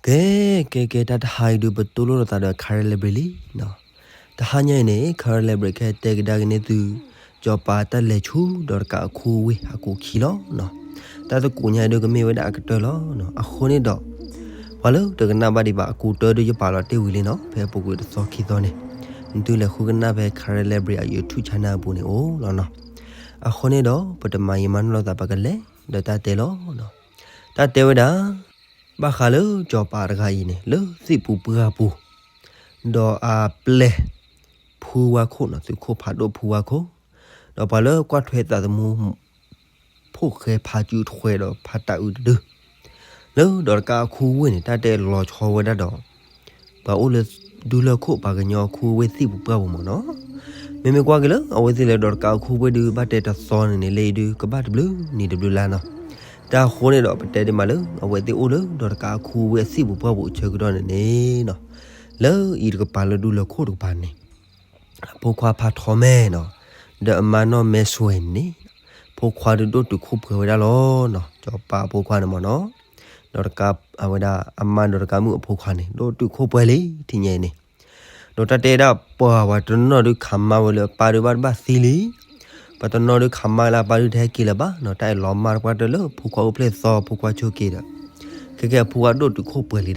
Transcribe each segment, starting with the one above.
ကဲ ကဲ ကဲ တၢ်တဟါအံၤဒုး ပတိၢ်လိာ်သးဒီး Karen Library လံနီၤ. တဟါညါအံၤန့ၣ် Karen Library ခဲတဲကဒါက့ၤန့ၢ်သု စီၤပၤတၢ်လဲၤဆူဒီးတကးအခိဝ့ၢ်အကူာ်ခံလီၤနီၤ. တၢ်သကိးညါအံၤဒုး ကမ့ၢ်ဝဲဒၣ်အကတၢၢ်လီၤနီၤ. အဃိန့ၣ်ဒီး ပှၤလၢတကနၣ်ဘၣ်ဒံးဘၣ် အကူာ်တၢ်ဒုးယပာ်လီၤတ့ၢ်ဝံၤလံနီၤ. ဖဲအပူၤကွံာ်တသီခံသီန့ၣ် သုလဲၤဃုကနၣ်ဖဲ Karen Library အ YouTube channel အပူၤန့ၣ်အိၣ်လီၤနီၤ. အဃိန့ၣ်ဒီး ပတမၤယံာ်မၤနီၢ်လိာ်သး ပကလဲၤဒီးတၢ်တဲလီၤနီၤ. တၢ်တဲဝဲဒၣ် ဘၣ်ဃးလၢစီၤပၤတဂၤအံၤန့ၣ် လၢသ့ၣ်ပူၤပှၢ်ပူၤ ဒီးအပျဲၢ် ဖုဝါခိၣ်နီၤ, သုးခိၣ်ဖးဒိၣ်ဖုဝါခိၣ်, ဒီးပှၤလၢကွၢ်ထွဲသးသမူ ဖိၣ်ဃဲဖါစုထွဲဒီးဖါတၢ်အုးတဒု လၢဒီးတကးအခိဝ့ၢ်န့ၣ် တၢ်တဲလီၤဆီဝဲဒၣ်ဒီး ပှၤအိၣ်လၢဒူလၢၢ်ခိၣ် ပှၤကညီအခိဝ့ၢ်သ့ၣ်ပူၤပှၢ်ပူၤမ့ၢ်နီၤ. မ့မ့ၢ်ကွၢ်က့ၤလၢ အဝဲသ့ၣ်လၢဒီးတကးအခိဝ့ၢ်ဒုး ဘၣ်တဲတသီန့ၣ်န့ၣ် လၢအံၤဒုး ကဘၣ်တဘျုးနံၤတဘျုးလါနီၤ. တၢ်အဃိန့ၣ်ဒီး ပတဲဒ်မးလၢ အဝဲသ့ၣ်အိၣ်လၢဒီးတကးအခိဝ့ၢ်အသ့ၣ်ပူၤပှၢ်ပူၤအဆၢကတီၢ်န့ၣ်န့ၣ်နီၤ, လၢအံၤတကပၤလၢဒူလၢၢ်ခိၣ်တကပၤန့ၣ် အဖိခွါဖါထီၣ်မဲာ်နီၤ, ဒီးအမါနီၢ်မဲာ်စွဲၤန့ၣ် ဖိခွါဒုးဒိၣ်တုာ်ခိၣ်ပှဲၤဝဲဒၣ်လီၤနီၤ. စီၤပၤအဖိခွါန့ၣ်မ့ၢ်နီၤ, ဒီးတကး အဝဲဒၣ်အမါဒီးတကးမုၣ်အဖိခွါန့ၣ် ဒိၣ်တုာ်ခိၣ်ပှဲၤလံ ထံၣ်ညါအံၤန့ၣ်. ဒီးတၢ်တဲဒၣ်ပှၤဝဲတနီၤဒုးခးမါဝဲလၢအပၢ်ဒုးဘၣ်တဘၣ်သံလံ, ပှၤတနီၤဒုးခးမါလၢအပၢ်ဒုးတဟဲက့ၤလၢၤဘၣ်နီၤ, တၢ်အဲၣ်လီၤမါတပှၢ်တၢၢ်လၢဖိခွါအိၣ်ဖျဲၣ်သီ ဖိခွါဆိက့ၤဒီး ခဲကဲအဖိခွါဒိၣ်တုာ်ခိၣ်ပှဲၤလံဒီး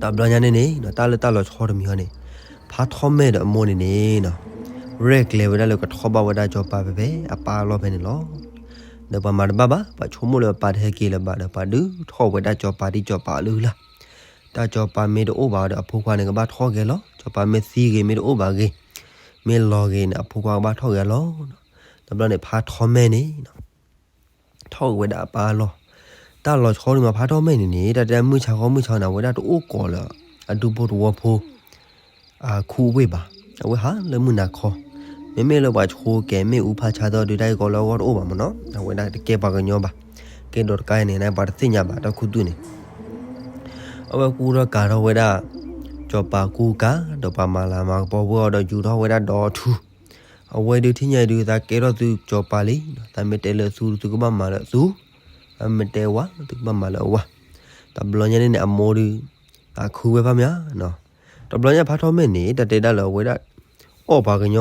တဘျီညါန့ၣ်န့ၣ်နီၤ, တၢ်လၢတၢ်လီၤဆီတမံၤအံၤန့ၣ် ဖါထီၣ်မဲာ်ဒီးအမိၢ်န့ၣ်န့ၣ်နီၤ, ရဲၣ်ကျဲၤဝဲဒၣ်လၢကထီၣ်ဘၣ်ဝဲဒၣ်စီၤပၤဖဲဖဲအပၢ်အလီၢ်ဖဲန့ၣ်လီၤ. ဒီးပှၤမၤတဘၣ်ဘၣ်, ပှၤဆိကမိၣ်လၢအပၢ်တဟဲက့ၤလၢၤဘၣ်ဒီး ပှၤဒုးထီၣ်ဝဲဒၣ်စီၤပၤဒ်စီၤပၤအလုၢ်အလၢ်, တၢ်စီၤပၤမ့ၢ်တအိၣ်ဘၣ်ဒီးအဖိခွါန့ၣ်ကဘၣ်ထီၣ်ဂဲၤလီၤ, စီၤပၤမ့ၢ်သံဂ့ၤမ့ၢ်တအိၣ်ဘၣ်ဂ့ၤ, မ့ၢ်လီၤဂ့ၤန့ၣ် အဖိခွါကဘၣ်ထီၣ်ဂဲၤလီၤ. တဘျီန့ၣ် ဖါထီၣ်မဲာ်န့ၣ် ထီၣ်ဝဲဒၣ်အပၢ်အလီၢ်, တၢ်လီၤဆီန့ၣ်မး ဖါထီၣ်မဲာ်န့ၣ်န့ၣ် တၢ်တဲမုၢ်ဆါဃီမုၢ်ဆါန့ၣ် အဝဲဒၣ်တအိၣ်ကိးလၢ အဒူဖိတဝီဖိ အခိဝ့ၢ်ဘၣ်, အဝဲဟးလၢမုၢ်နၤခီ, မ့မ့ၢ်လၢပှၤဆိကဲၤမ့ၣ်အူဖးဆါသီဒုး တၢ်ဂ့ၢ်ကီလၢအဂီၢ်တအိၣ်ဘၣ်မ့ၢ်နီၤ, အဝဲဒၣ်တကဲပှၤကညီဘၣ်, ကဲဒီးတကးအံၤန့ၣ် ပှၤတသ့ၣ်ညါဘၣ်တၢ်ခူသူၣ်န့ၣ် အဝဲကူထီၣ်ကၤထီၣ်ဝဲဒၣ် စီၤပၤကူကၤ ဒီးပှၤမၤလၤမၤကပီၤဝဲအီၤဒီးယူၤထီၣ်ဝဲဒၣ်ဒီးအထူ, အဝဲဒုးထံၣ်ညါအံၤဒုး သးကဲထီၣ်သုစီၤပၤလံ, သးမ့ၢ်တဲလၢအသူ သုကဘၣ်မၤလၢအသူ, သးမ့ၢ်တဲအဝၤ သုကဘၣ်မၤလၢအဝၤ, တဘျီညါန့ၣ်န့ၣ် အမိၢ်ဒုး အခုဝဲဖးမးနီၤ, တဘျီညါဖါထီၣ်မဲာ်န့ၣ် တၢ်တဲဒၣ်လၢအဝဲဒၣ် အီၣ်ပှၤကညီ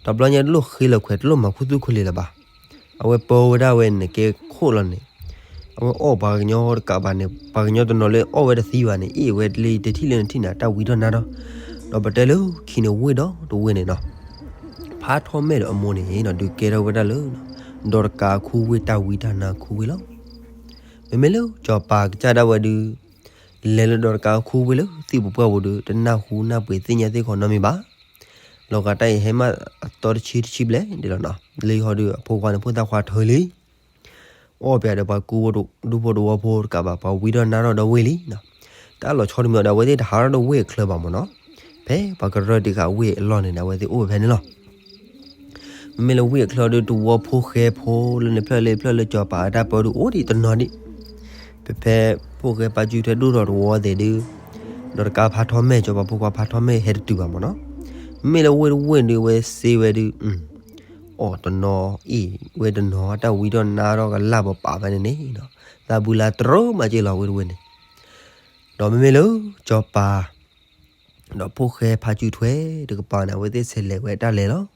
တဘျီညါတလိၣ်ဃ့လၢၤခွဲး တလိၣ်မၤခူသူၣ်ခူလံလၢၤဘၣ်, အဝဲပၢဝဲဒၣ်ဝဲန့ၣ်ကဲခိၣ်လီၤန့ၣ်, အဝဲအီၣ်ပှၤကညီတကးဘၣ်န့ၣ် ပှၤကညီတနီၤလၢအီၣ်ဝဲတသံဘၣ်န့ၣ် အ့ၣ်ဝဲလၢတထံၣ်လၢနထံၣ်န့ၣ် တၢ်ဝံထီၣ်နါထီၣ်, ဒီးပတဲလၢခံန့ၣ်ဝ့ၢ်ဒီးတဝ့ၢ်န့ၣ်နီၤ, ဖါထီၣ်မဲာ်ဒီးအမိၢ်န့ၣ်နီၤ ဒုးကဲထီၣ်ဝဲဒၣ်လၢ ဒီးတကးအခိဝ့ၢ် တၢ်ဝံတၢ်နါအခိဝ့ၢ်လီၤ. မ့မ့ၢ်လၢစီၤပၤကစၢ်ဒၣ်ဝဲဒုး လဲၤလၢဒီးတကးအခိဝ့ၢ်လၢသ့ၣ်ပူၤပှၢ်ပူၤဒုး တနၢ်ဟူနၢ်ပှ့ၤသ့ၣ်ညါသ့ၣ်ခီနီတမံၤဘၣ်, လီၤဂာ်တၢ်အံၤဟဲမးအသီတဆံတဆံဘျဲၣ်ဒ်လီၤနီၤ, လၢဟီဒုး အဖိခွါန့ၣ်ဖိသၣ်ခွါထၢလံ အီၣ်ပၠးဒီးပှၤကူဖိဒူဖိတဝီဖိတကးဘၣ် ပှၤဝံထီၣ်နါထီၣ်ဒီးဝ့ၢ်လံနီၤ, တၢ်လီၤဆီတမံၤအံၤဒီး အဝဲသ့ၣ်တဟးထီၣ်ဒီးဝ့ၢ်အချၢဘၣ်မ့ၢ်နီၤ, ဖဲပှၤကရၢတံၢ်ဃာ်ဝ့ၢ်အလီၢ်န့ၣ်န့ၣ် အဝဲသ့ၣ်အိၣ်ဝဲဖဲန့ၣ်လီၤ. မ့မ့ၢ်လၢဝ့ၢ်အချၢဒုး တဝီဖိဃဲဖိလၢန့ၣ်ဖျၢၣ်လၢဖျၢၣ်လၢစီၤပၤအတၢ်ပၢဒုးအိၣ်ဒံးတနီၤဒံး, ဖဲဖဲဖိၣ်ဃဲပာ်စုထွဲဒိၣ်ထီၣ်တဝီသ့ၣ်ဒုး ဒီးတကးဖါထီၣ်မဲာ် စီၤပၤဖိခွါဖါထီၣ်မဲာ်ဟဲတတုၤဘၣ်မ့ၢ်နီၤ, မ့မ့ၢ်လၢဝ့ၢ်တဝ့ၢ်ဒုး အဝဲစ့ဝဲဒုး အီၣ်တနီၤ အ့ၣ်ဝဲတနီၤ တၢ်ဝံထီၣ်နါထီၣ်ကလၢ်ပပာ်ဖဲန့ၣ်န့ၣ်နီၤ, သးဘုလါတြီမးက့လီၤဝ့ၢ်တဝ့ၢ်န့ၣ်, ဒီးမ့မ့ၢ်လၢစီၤပၤ ဒီးဖိၣ်ဃဲဖါစုထွဲတကပၤန့ၣ် အဝဲသ့ၣ်ဆဲးလဲၤဝဲတၢ်လဲၤလီၤ.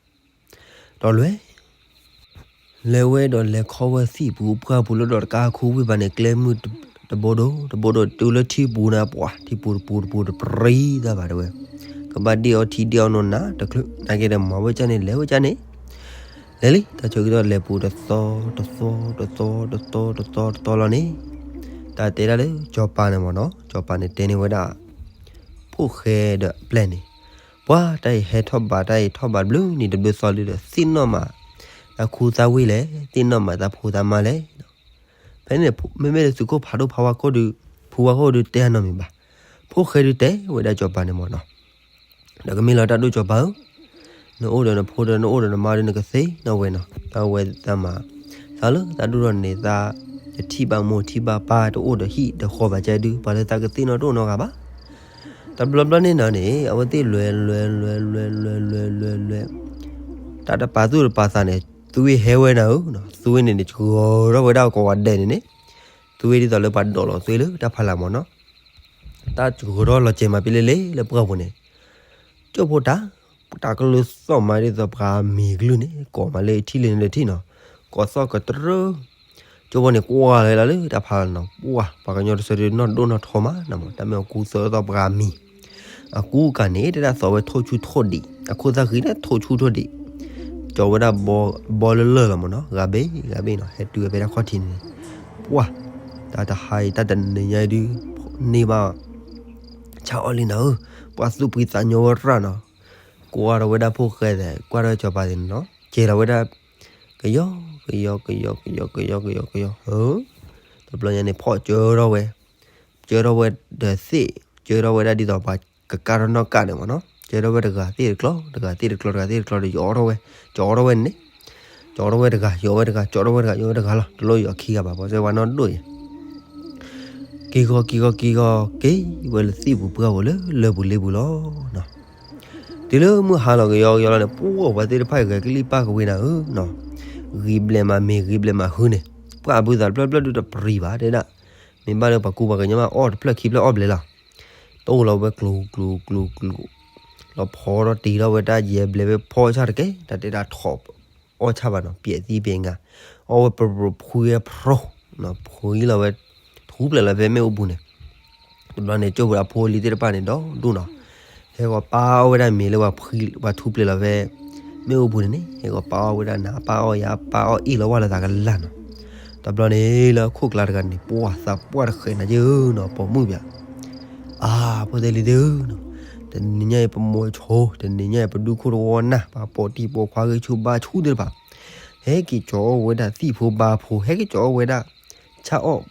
ဒီးလဲၤ လဲၤဝဲဒီးလဲၤခီဝဲသ့ၣ်ပူၤပှၢ်ပူၤလၢဒီးတကးအခိဝ့ၢ်ဘၣ်န့ၣ် ကျဲမုၢ်တဘိဒိၣ် တဘိဒိၣ်တုၤလၢထံပူၤန့ၣ်ပှၤ ထံပူၤတပူၤတပူၤတပြံသးဘၣ်တဲဝဲ, ကဘၣ်ဒ့ၣ်အီထံဒ့ၣ်အီနိနၤတချုး နာ်က့ဒီးမၤဝဲကၢ်န့ၣ် လဲၤဝဲကၢ်န့ၣ် လဲၤလံ တၢ်ဆၢကတီၢ်လဲၤပူၤတသီ တသီ တသီ တသီ တသီ တသီလီၤန့ၣ်, တၢ်တဲဒၣ်လၢစီၤပၤန့ၣ်မ့ၢ်နီၤ စီၤပၤန့ၣ်တဲန့ၢ်ဝဲဒၣ် ဖိၣ်ဃဲဒီးအပျဲၢ်န့ၣ်, ပှၤတၢ်အံၤဟဲထီၣ်ဘး တၢ်အံၤထီၣ်ဘးတဘျုးနံၤတဘျုးသီလံဒီး သ့ၣ်နီၣ်မး တၢ်ခူသၣ်ဝ့ၢ်လဲၣ်, သ့ၣ်နီၣ်မးတၢ်ဖိသၣ်မါလဲၣ်. ဖဲန့ၣ် မ့မ့ၢ်လၢသုးခိၣ်ဖးဒိၣ်ဖးဝါခိၣ်ဒုး ဖုဝါခိၣ်ဒုးတဲအနီတမံၤဘၣ်. ဖိၣ်ဃဲဒုးတဲဝဲဒၣ်စီၤပၤန့ၣ်မ့ၢ်နီၤ, ဒီးကမ့ၢ်လီၤတၢ်ဒိၣ်စီၤပၤဧၢ, နအိၣ်ဒီးနဖိဒီးနအိၣ်ဒီးနမါဒီးနကသ့နီၣ်ဝဲနီၤ, တၢ်ဝဲတၢ်မၤ, သးလၢသးဒိၣ်ထီၣ်န့ၣ် သးတထံၣ်ဘၣ်မိၢ်ထံၣ်ဘၣ်ပၢ် တအိၣ်ဒီးဟံၣ်ဒီးဃီဘၣ်ကဲဒုး ပှၤလၢသးကသ့ၣ်နီၣ်တအိၣ်နီတဂၤဘၣ်. တဘျီဘျီန့ၣ်နီၤန့ၣ် အဝဲသ့ၣ်လဲၤလဲၤလဲၤလဲၤလဲၤလဲၤလဲၤလဲၤ တၢ်တပာ်သူၣ်တပာ်သးန့ၣ် သွ့ဟဲဝဲနၤဧၢ, သွ့န့ၣ်န့ၣ် ဆှၢထီၣ်ဝဲဒၣ်ကိးဂၤဒဲးန့ၣ်န့ၣ်, သွ့ဒ်သိးလၢပှၤဒိးလီၤသွ့လၢတၢ်ဖးလၢ်မ့ၢ်နီၤ. တၢ်ကဂီၤထီၣ်လီၤစဲးမးပ့လဲၣ်လၢပှၢ်ပူၤန့ၣ်, ကၠိဖိတၢ်, တၢ်ကလုၢ်သီၣ်မးဒ်သိးပှၤမံၤကလုၢ်န့ၣ် ကိးမးလၢထံၣ်လၢန့ၣ်လၢထံၣ်နီၤ, ကိးသီၣ်ကတြၢ, ကၠိဖိန့ၣ်ကွၢ်လီၤလၢတၢ်ဖးလီၤနီၤ, ပှၢ် ပှၤကညီတစၢဒုးနီၢ်ဒိၣ်နီၢ်ထီမးနီၤ, တၢ်မ့ၢ်အကူသၢသီၣ်ပှၤမံၤ, အကူကၤန့ၣ် တဒၣ်သီၣ်ဝဲထိၣ်ဆူၣ်ထိၣ်ဒံး, အခိၣ်သၣ်ဃံန့ၣ် ထိၣ်ဆူၣ်ထိၣ်ဒံး, ကၠီဝဲဒၣ်ဘီလၢလၢၢ်လီၤမးနီၤ, ဂၤဘ့ၣ်ဂၤဘ့ၣ်နီၤ, ဟဲတုၤဝဲဖဲတၢ်ခီၣ်ထံးန့ၣ်, ပှၢ်, တၢ်တဟါအံၤ တၢ်တနံၤညါအံၤဒုး, န့ၢ်ဘၣ် ဆၣ်အီၣ်လံနၤဧၢ, ပှၢ်သူၣ်ဖှံသးညီဝဲရၣ်နီၤ, ကွၢ်ထီၣ်ဝဲဒၣ်ဖိၣ်ဃဲသဲး ကွၢ်ထီၣ်ကၠီၤပၤသ့ၣ်န့ၣ်နီၤ, ကဲလီၤဝဲဒၣ်, ကယီ, ကယီ, ကယီ, ကယီ, ကယီ, ကယီ, ကယီ, တဘျီညါန့ၣ် ဖီၣ်ကၢထီၣ်ဝဲ, ကၢထီၣ်ဝဲဒီးသ့ၣ်, ကၢထီၣ်ဝဲဒၣ်ဒ်သိးပှၤကကၢထီၣ်နီၣ်ကၢ်န့ၣ်မးနီၤ, ကၢထီၣ်ဝဲတဂၤသ့ၣ်တကျီ, တဂၤသ့ၣ်တကျီ, တဂၤသ့ၣ်တကျီဒီး ယီၤထီၣ်ဝဲ, ကၠီထီၣ်ဝဲန့ၣ်, ကၠီထီၣ်ဝဲတဂၤ, ယီၤဝဲတဂၤ, ကၠီထီၣ်ဝဲတဂၤ, ယီၤဝဲတဂၤလီၤ, တလိၣ်ယီၤခံဂၤဘၣ်, ပှၤစၢဝဲနီၢ်ဒိၣ်အံၤ က့ၤဂီၤ က့ၤဂီၤ က့ၤဂီၤ က့ၤဝဲလၢသ့ၣ်ပူၤပှၢ်ပူၤလၢလၢၢ်ပူၤလ့ပူၤလီၤ. တုၤလၢမုၢ်ဟါလီၤကယီကယီလီၤန့ၣ် ပှၢ်ပှၤသ့ၣ်တဖၣ်ဂဲၤကလံၣ်ပၢ်ကဝ့ၤနၤဧၢနီၤ, ဂံၢ်ဘျဲၣ်မးမ့ၤဂံၢ်ဘျဲၣ်မးဟုန့ၣ်, ပှၢ်အဘုသးတဖျၢၣ်တဖျၢၣ်ဒုးတပျံၤဘၣ်တဲဒၣ်, မ့ၢ်ဘၣ်လၢပှၤကူပှၤကညီမးအီၣ်တဖျၢၣ်ခံဖျၢၣ်အီၣ်ဘျဲၣ်လီၤ, တအိၣ်လီၤဝဲကျိၤကျိၤကျိၤကျိၤ, လီၤဖီထီၣ်တ့ထီၣ်ဝဲတၢ်ယဲၢ်ဘျဲၣ်ဝဲဖီဆၣ်တက့ၢ်, တၢ်တဲဒၣ်ထီၣ် အီၣ်ဆၣ်ဘၣ်နီၤ, ပျဲးသံပျဲးငါ, အီၣ်ဝဲပရဖှံဝဲဖရိ, ဖှံလီၤဝဲ, ထူပျဲၢ်လီၤဖဲမ့ၣ်အူပူၤန့ၣ်, တဘျီန့ၣ် ကၠိဖိအဖိအလံၤသ့ၣ်တဖၣ်န့ၣ် ဒီဒူၣ်နီၤ, ဟဲဂီၤပာ်အီၣ်ဝဲဒၣ်မ့ၤလၢပှၤထူပျဲၢ်လီၤဖဲ မ့ၣ်အူပူၤန့ၣ်န့ၣ် ဟဲဂီၤပာ်အီၣ်ဝဲဒၣ်နၤ ပာ်အီၣ်ယၤ ပာ်အီၣ်အ့ၣ်လီၤဝၢ်လီၤသးကလၢ်နီၤ, တဘျီန့ၣ်လၢအခိၣ်ကျါတဂၤန့ၣ် ပှၢ်သးပှၢ်တဃဲးနၤယဲၢ်နီၤ ပိာ်မုၣ်ပၠး အါ ဖိသ့ၣ်လံၤသ့ၣ်ဧၢ, တနံၤညါအံၤပမိၢ်ဆိ, တနံၤညါအံၤ ပဒူၣ်ခိၣ်တဝီနၢ် ပှၤပိာ်တံၢ်ပိာ်ခွါဂ့ၢ်ဆူၣ်ဘါဆူၣ်သ့ၣ်တဖၣ်, ဟဲက့ၤကၠီအီၣ်ဝဲဒၣ်သံၣ်ဖိဘါဖိ ဟဲက့ၤကၠီအီၣ်ဝဲဒၣ် ဆၣ်အီၣ်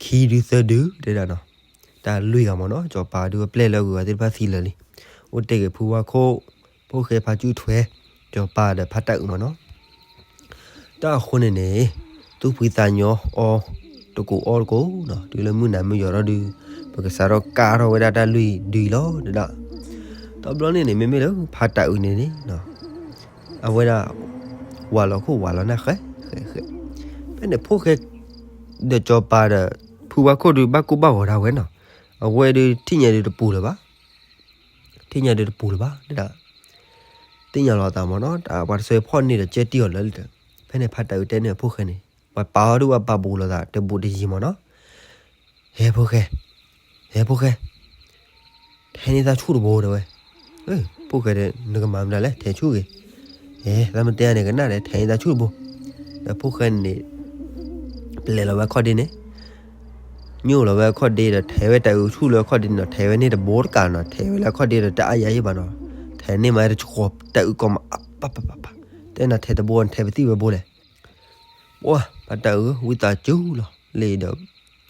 ခံဒုသၢဒု တဲဒၣ်နီၤ, တၢ်လွံၢ်ဂၤမ့ၢ်နီၤ, စီၤပၤဒုးဝဲပျဲၢ်လၢအဂုၤအဂၤသ့ၣ်တဖၣ်သံလၢာ်လံ, အိၣ်တ့ၢ်က့ၤဖုဝါခိၣ်, ဖိၣ်ဃဲဖါကၠူၣ်ထွဲ, စီၤပၤဒီးဖါတၢ်အုးမ့ၢ်နီၤ တၢ်အဃိန့ၣ်န့ၣ်, သူၣ်ဖှံသးညီအီၣ်တကိးအီၣ်တကိးနီၤ, တုၤလၢမုၢ်နၤမုၢ်ယီၤထီၣ်ဒုး, ပကစးထီၣ်ကၢ်ထီၣ်ဝဲဒၣ်တၢ်လွံၢ်ဒုအံၤလီၤ တဲဒၣ်, တဘျီန့ၣ်န့ၣ် မ့မ့ၢ်လၢဖါတၢ်အုးန့ၣ်န့ၣ် အဝဲဒၣ် ဝးလီၤခိၣ်ဝးလီၤနၢ်ဃဲဃဲဃဲ, ဖဲန့ၣ်ဖိၣ်ဃဲ ဒီးစီၤပၤဒီး ဖုဝါခိၣ်ဒုးဘၣ်ကိၢ်ဘၣ်ဂီၤဒၣ်ဝဲနီၤ, အဝဲဒုးထံၣ်ညါဒုးတပူၤလၢၤဘၣ်, ထံၣ်ညါဒုးတပူၤလၢၤဘၣ် တဲဒၣ်, သ့ၣ်ညါလီၤသးမ့ၢ်နီၤ, တၢ်ပှၤတဆၢဖီၣ်န့ၢ်ဒီးကဲတံၢ်အီၤလၢလံဒီး, ဖဲန့ၣ်ဖါတၢ်အုးတဲန့ၢ်အဖိၣ်ဃဲန့ၣ်, ပှၤပာ်အီၤဒုးပှၤပာ်ဘူးလိာ်သးတဘူးတယံၤမ့ၢ်နီၤ ဟဲဖိၣ်ဃဲ, ဟဲဖိၣ်ဃဲ, ထဲန့ၢ်တၢ်ဆူၣ်တဘိတဲဝဲ, ဖိၣ်ဃဲဒီး နကမၤမနုၤလဲၣ် ထဲဆူၣ်ဂ့ၤ, ဟဲ တၢ်မ့ၢ်တဲန့ၣ်ကနၣ်ဒီး ထဲန့ၢ်တၢ်ဆူၣ်တဘိ, ဒီးဖိၣ်ဃဲန့ၣ်န့ၣ် ပျဲလီၤဝဲအခီၣ်ဒ့န့ၣ်, ညိလီၤဝဲအခီၣ်ဒ့ဒီး ထဲဝဲတၢ်အုးဆူၣ်လၢအခီၣ်ဒ့န့ၣ်နီၤ, ထဲဝဲန့ၢ်တဘိတကးနီၤ, ထဲဝဲလၢအခီၣ်ဒ့ဒီးတအါယၤယံၣ်ဘၣ်နီၤ, ထဲန့ၢ်မးတဆှီတၢ်အုးကီၢ်မး အပပပပ, တဲနၤထဲတဘိ နထဲပသံၣ်ဝဲဘိလဲၣ် ပှၢ် ဖါတၢ်အုး ဝံသးစူၤလီၤ, လၢ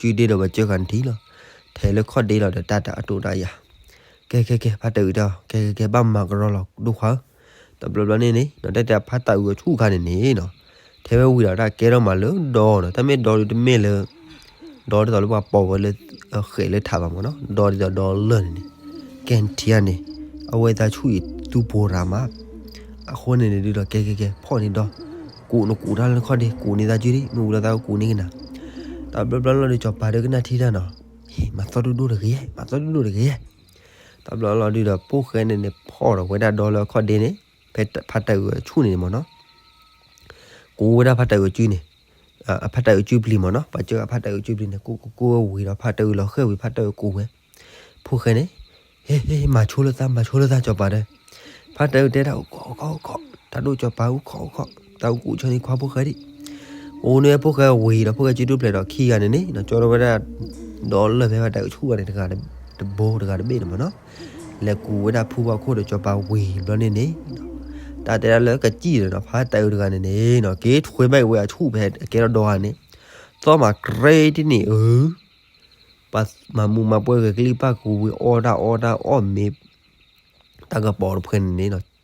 ဒီး စုဒ့ဒီးဝဲစၢဃာ်နထံလီၤ, ထဲလၢခီၣ်ဒ့လီၤဒီးတၢ်တအတိၢ်တၢ်ယၤ, ကဲကဲကဲ ဖါတၢ်အုးတဲအီၤ ကဲကဲကဲ ဘၣ်မၤကရီလီၤ ဒိၣ်ခွါဧၢ, တဘျီဘျီန့ၣ်န့ၣ် တၢ်တဲဖါတၢ်အုးအဆူၣ်အခါန့ၣ်န့ၣ်နီၤ, ထဲဝဲဝံၤဒီးတၢ်ကဲထီၣ်မးလၢဒီနီၤ, တၢ်မ့ၢ်ဒီဒုးတမ့ၢ်လၢ ဒီဒ်သိးလၢပှၤပိာ်ဝဲလၢ ဃဲးလၢထးဘၣ်မ့ၢ်နီၤ, ဒီဒ်သိးဒီလၢၢ်န့ၣ်န့ၣ်, ကဲထံအန့ၣ်, အဝဲသးဆူၣ်အံၤသူဖိရၤမး, အဃိန့ၣ်န့ၣ်ဒုးဒီး ကဲကဲကဲ ဖီၣ်န့ၢ်ဒီ, ကူးနကူးတၢ်လၢခီၣ်ဒ့ ကူးန့ၢ်သးစုဒံး မ့ၢ်ဝံၤလီၤသးကကူးန့ၢ်ကနၤ, တဘျီဘျီလီၤဒုး စီၤပၤဒုးကနၣ်ထံတၢ်နီၤ, ဟ့ၣ် မၤသီၣ်ဒိၣ်ဒိၣ်တဂ့ၤ, မၤသီၣ်ဒိၣ်ဒိၣ်တဂ့ၤ, တဘျီလီၤဒုးဒီး ဖိၣ်ဃဲန့ၣ်န့ၣ် ဖီၣ်ဒီးဝဲဒၣ်ဒီလၢအခီၣ်ဒ့န့ၣ်, ဖဲဖါတၢ်အုးအဆူၣ်န့ၣ်န့ၣ်မ့ၢ်နီၤ ကူးဝဲဒၣ်ဖါတၢ်အုးအစုန့ၣ်, ဖါတၢ်အုးအစုပျံၤမ့ၢ်နီၤ, ပှၤစၢဃာ်ဖါတၢ်အုးအစုပျံၤန့ၣ် ကူးကူးကူးဝဲဝံၤဒီး ဖါတၢ်အုးလီၤဃဲၢ်ဝံၤ ဖါတၢ်အုးကူးဝဲ, ဖိၣ်ဃဲန့ၣ်, ဟ့ၣ်ဟ့ၣ် မၤဆိလၢသး မၤဆိလၢသး စီၤပၤဒီး, ဖါတၢ်အုးတဲဒၣ် အိၣ်ခိးအိၣ်ခိးအိၣ်ခိး, တၢ်ဒိၣ်စီၤပၤအိၣ်ခိးအိၣ်ခိး, တၢ်အိၣ်ကူးဆၢန့ၣ်ခွါဖိၣ်ဃဲဒံး, အိၣ်န့ၣ်ဖိၣ်ဃဲဝံၤဒီး ဖိၣ်ဃဲစုဒိၣ်ဖျဲးဒီးခံဂၤန့ၣ်န့ၣ် ကၠီထီၣ်ဝဲဒၣ် ဒီလၢၢ်ဖဲဖါတၢ်အုးဆူၣ်ဂၤန့ၣ် တဘိတဂၤတဘ့ၣ်န့ၣ်မ့ၢ်နီၤ လဲၤကူးဝဲဒၣ်ဖုဝါခိၣ်ဒီးစီၤပၤဝံၤဘျီန့ၣ်န့ၣ်, တၢ်တဲဒၣ်လၢကစံၣ်ဒီးနီၤ ဖါတၢ်အုးတဂၤန့ၣ်န့ၣ်နီၤ က့ၤထွဲဘၣ်အံၤဝဲအဆူၣ်ဖဲအကဲထီၣ်ဒီဂၤန့ၣ်, သီၣ်မးကြဲတန့ၣ်ဧၢ, ပှၤမၤမူးမၤပွဲဂဲၤကလံၣ်ပၢ်ကူးဝံၤအီၣ်တၢ်အီၣ်တၢ်အီၣ်မ့ၤ တၢ်ကပီၤတဖှဲန့ၣ်န့ၣ်နီၤ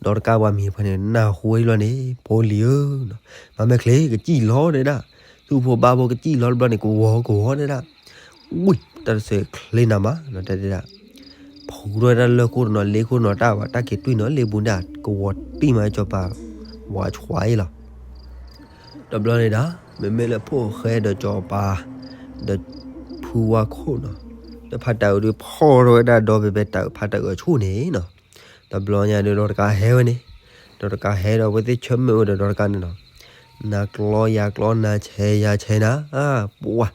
ဒီးတကးပှၤမံၤတဖှဲန့ၣ် နၢ်ဟူဝဲဒ်လီၤန့ၣ် ဖိလံၤဧၢ, မၤမဲာ်ချ့ ကစံၣ်လီၤတဲဒၣ်, သူၣ်ဖိဘါဖိကစံၣ်လီၤတဘျီန့ၣ် ကဝီၤကဝီၤတဲဒၣ်, ဝံၤ တၢ်တစၢၤချ့နၤမး တဲဒၣ်, ဖုထီၣ်ဝဲဒၣ်လၢၢ်ခိၣ်တနီၤ လ့ခိၣ်တနီၤ တၢ်ဘၣ် တၢ်က့ၤတွံၢ်နီၤ လ့ဘူးဒၣ် ကဝီၤတံၢ်မးစီၤပၤ ဝးဆှးအံၤလီၤ တဘျီန့ၣ်ဒၣ် မ့မ့ၢ်လၢဖိၣ်ဃဲဒီးစီၤပၤ ဒီးဖုဝါခိၣ်နီၤ ဒီးဖါတၢ်အုးဒုးဖီၣ်ထီၣ်ဝဲဒၣ်ဒီဖဲဖဲတၢ်အုး ဖါတၢ်အုးအဆူၣ်န့ၣ်နီၤ. တဘျီညါဒီး ဒီးတကးဟဲဝဲန့ၣ်, ဒီးတကးဟဲဒီးအဝဲသ့ၣ်ဆၢမုၢ်အိၣ်ဒီး ဒီးတကးန့ၣ်နီၤ, နၤကျီယၤကျီ နၤဆဲးယၤဆဲးနၤ, ပှၤ,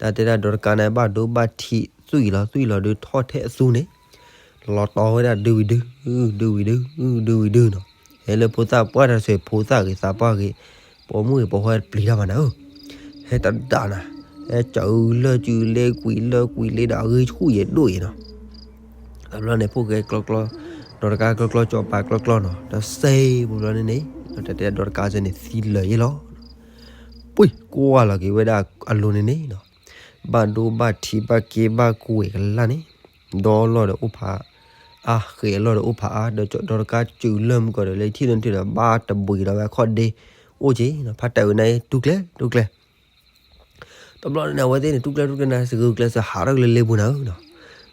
တၢ်တဲဒၣ်ဒီးတကးန့ၣ် ဘၣ်ဒိဘၣ်ထံးသွံၣ်လီၤသွံၣ်လီၤဒုးထီၣ်ထဲအသူန့ၣ်, လီၤတီၤဝဲဒၣ်ဒုဝံၤဒု, ဒုဝံၤဒု, ဒုဝံၤဒုနီၤ. ဟဲလၢဖိသၣ်ပှၢ်တၢ်ဆဲး ဖိသၣ်ဂ့ၤသးပှၢ်ဂ့ၤ, ပိာ်မုၣ်ဂ့ၤပိာ်ခွါပျံၤတၢ်မးနၤဧၢ, ဟဲတဒၣ်နၤ, ဟဲစၢလၢကုလၢကုလ့ကွံာ်လၢကွံာ်လ့ဒီးအဂ့ၢ်ဆူၣ်ယဲၢ်ဒိၣ်ယဲၢ်နီၤ. တဘျီန့ၣ် ဖိၣ်ဃဲကျီကျီ, ဒီးတကးကျီကျီ စီၤပၤကျီကျီနီၤ, ဒီးစဲးဖိဘျီန့ၣ်န့ၣ်, တၢ်တဲဒီးတကးစဲးန့ၣ် သံလၢာ်ယဲၢ်လီၤ. ပှ့ၤကွၢ်လီၤက့ၤဝဲဒၣ်အလိၤန့ၣ်န့ၣ်နီၤ, ဘၣ်ဒိဘၣ်ထံးဘၣ်က့ဘၣ်ကွဲးကလၢ်န့ၣ်, ဒီလီၢ်ဒီးအိၣ်ဖးအါ, ဃဲးလီၢ်ဒီးအိၣ်ဖးအါ, ဒီးဒီးတကးစၢလၢမုၢ်ကီၢ်ဒီး လၢထံၣ်လၢထံၣ်ဒီး ဘၣ်တဘှံးဒီးဝဲခီၣ်ဒ့, အိၣ်က့ၤနီၤ, ဖါတၢ်အုးန့ၣ် တူၢ်ကျဲတူၢ်ကျဲ တဘျီန့ၣ် အဝဲသ့ၣ်န့ၣ် တူၢ်ကျဲတူၢ်ကျဲနၤ စဂုာ်ကျဲးစၢးဟးထီၣ်ကလၢလ့ပူၤနၤဧၢနီၤ,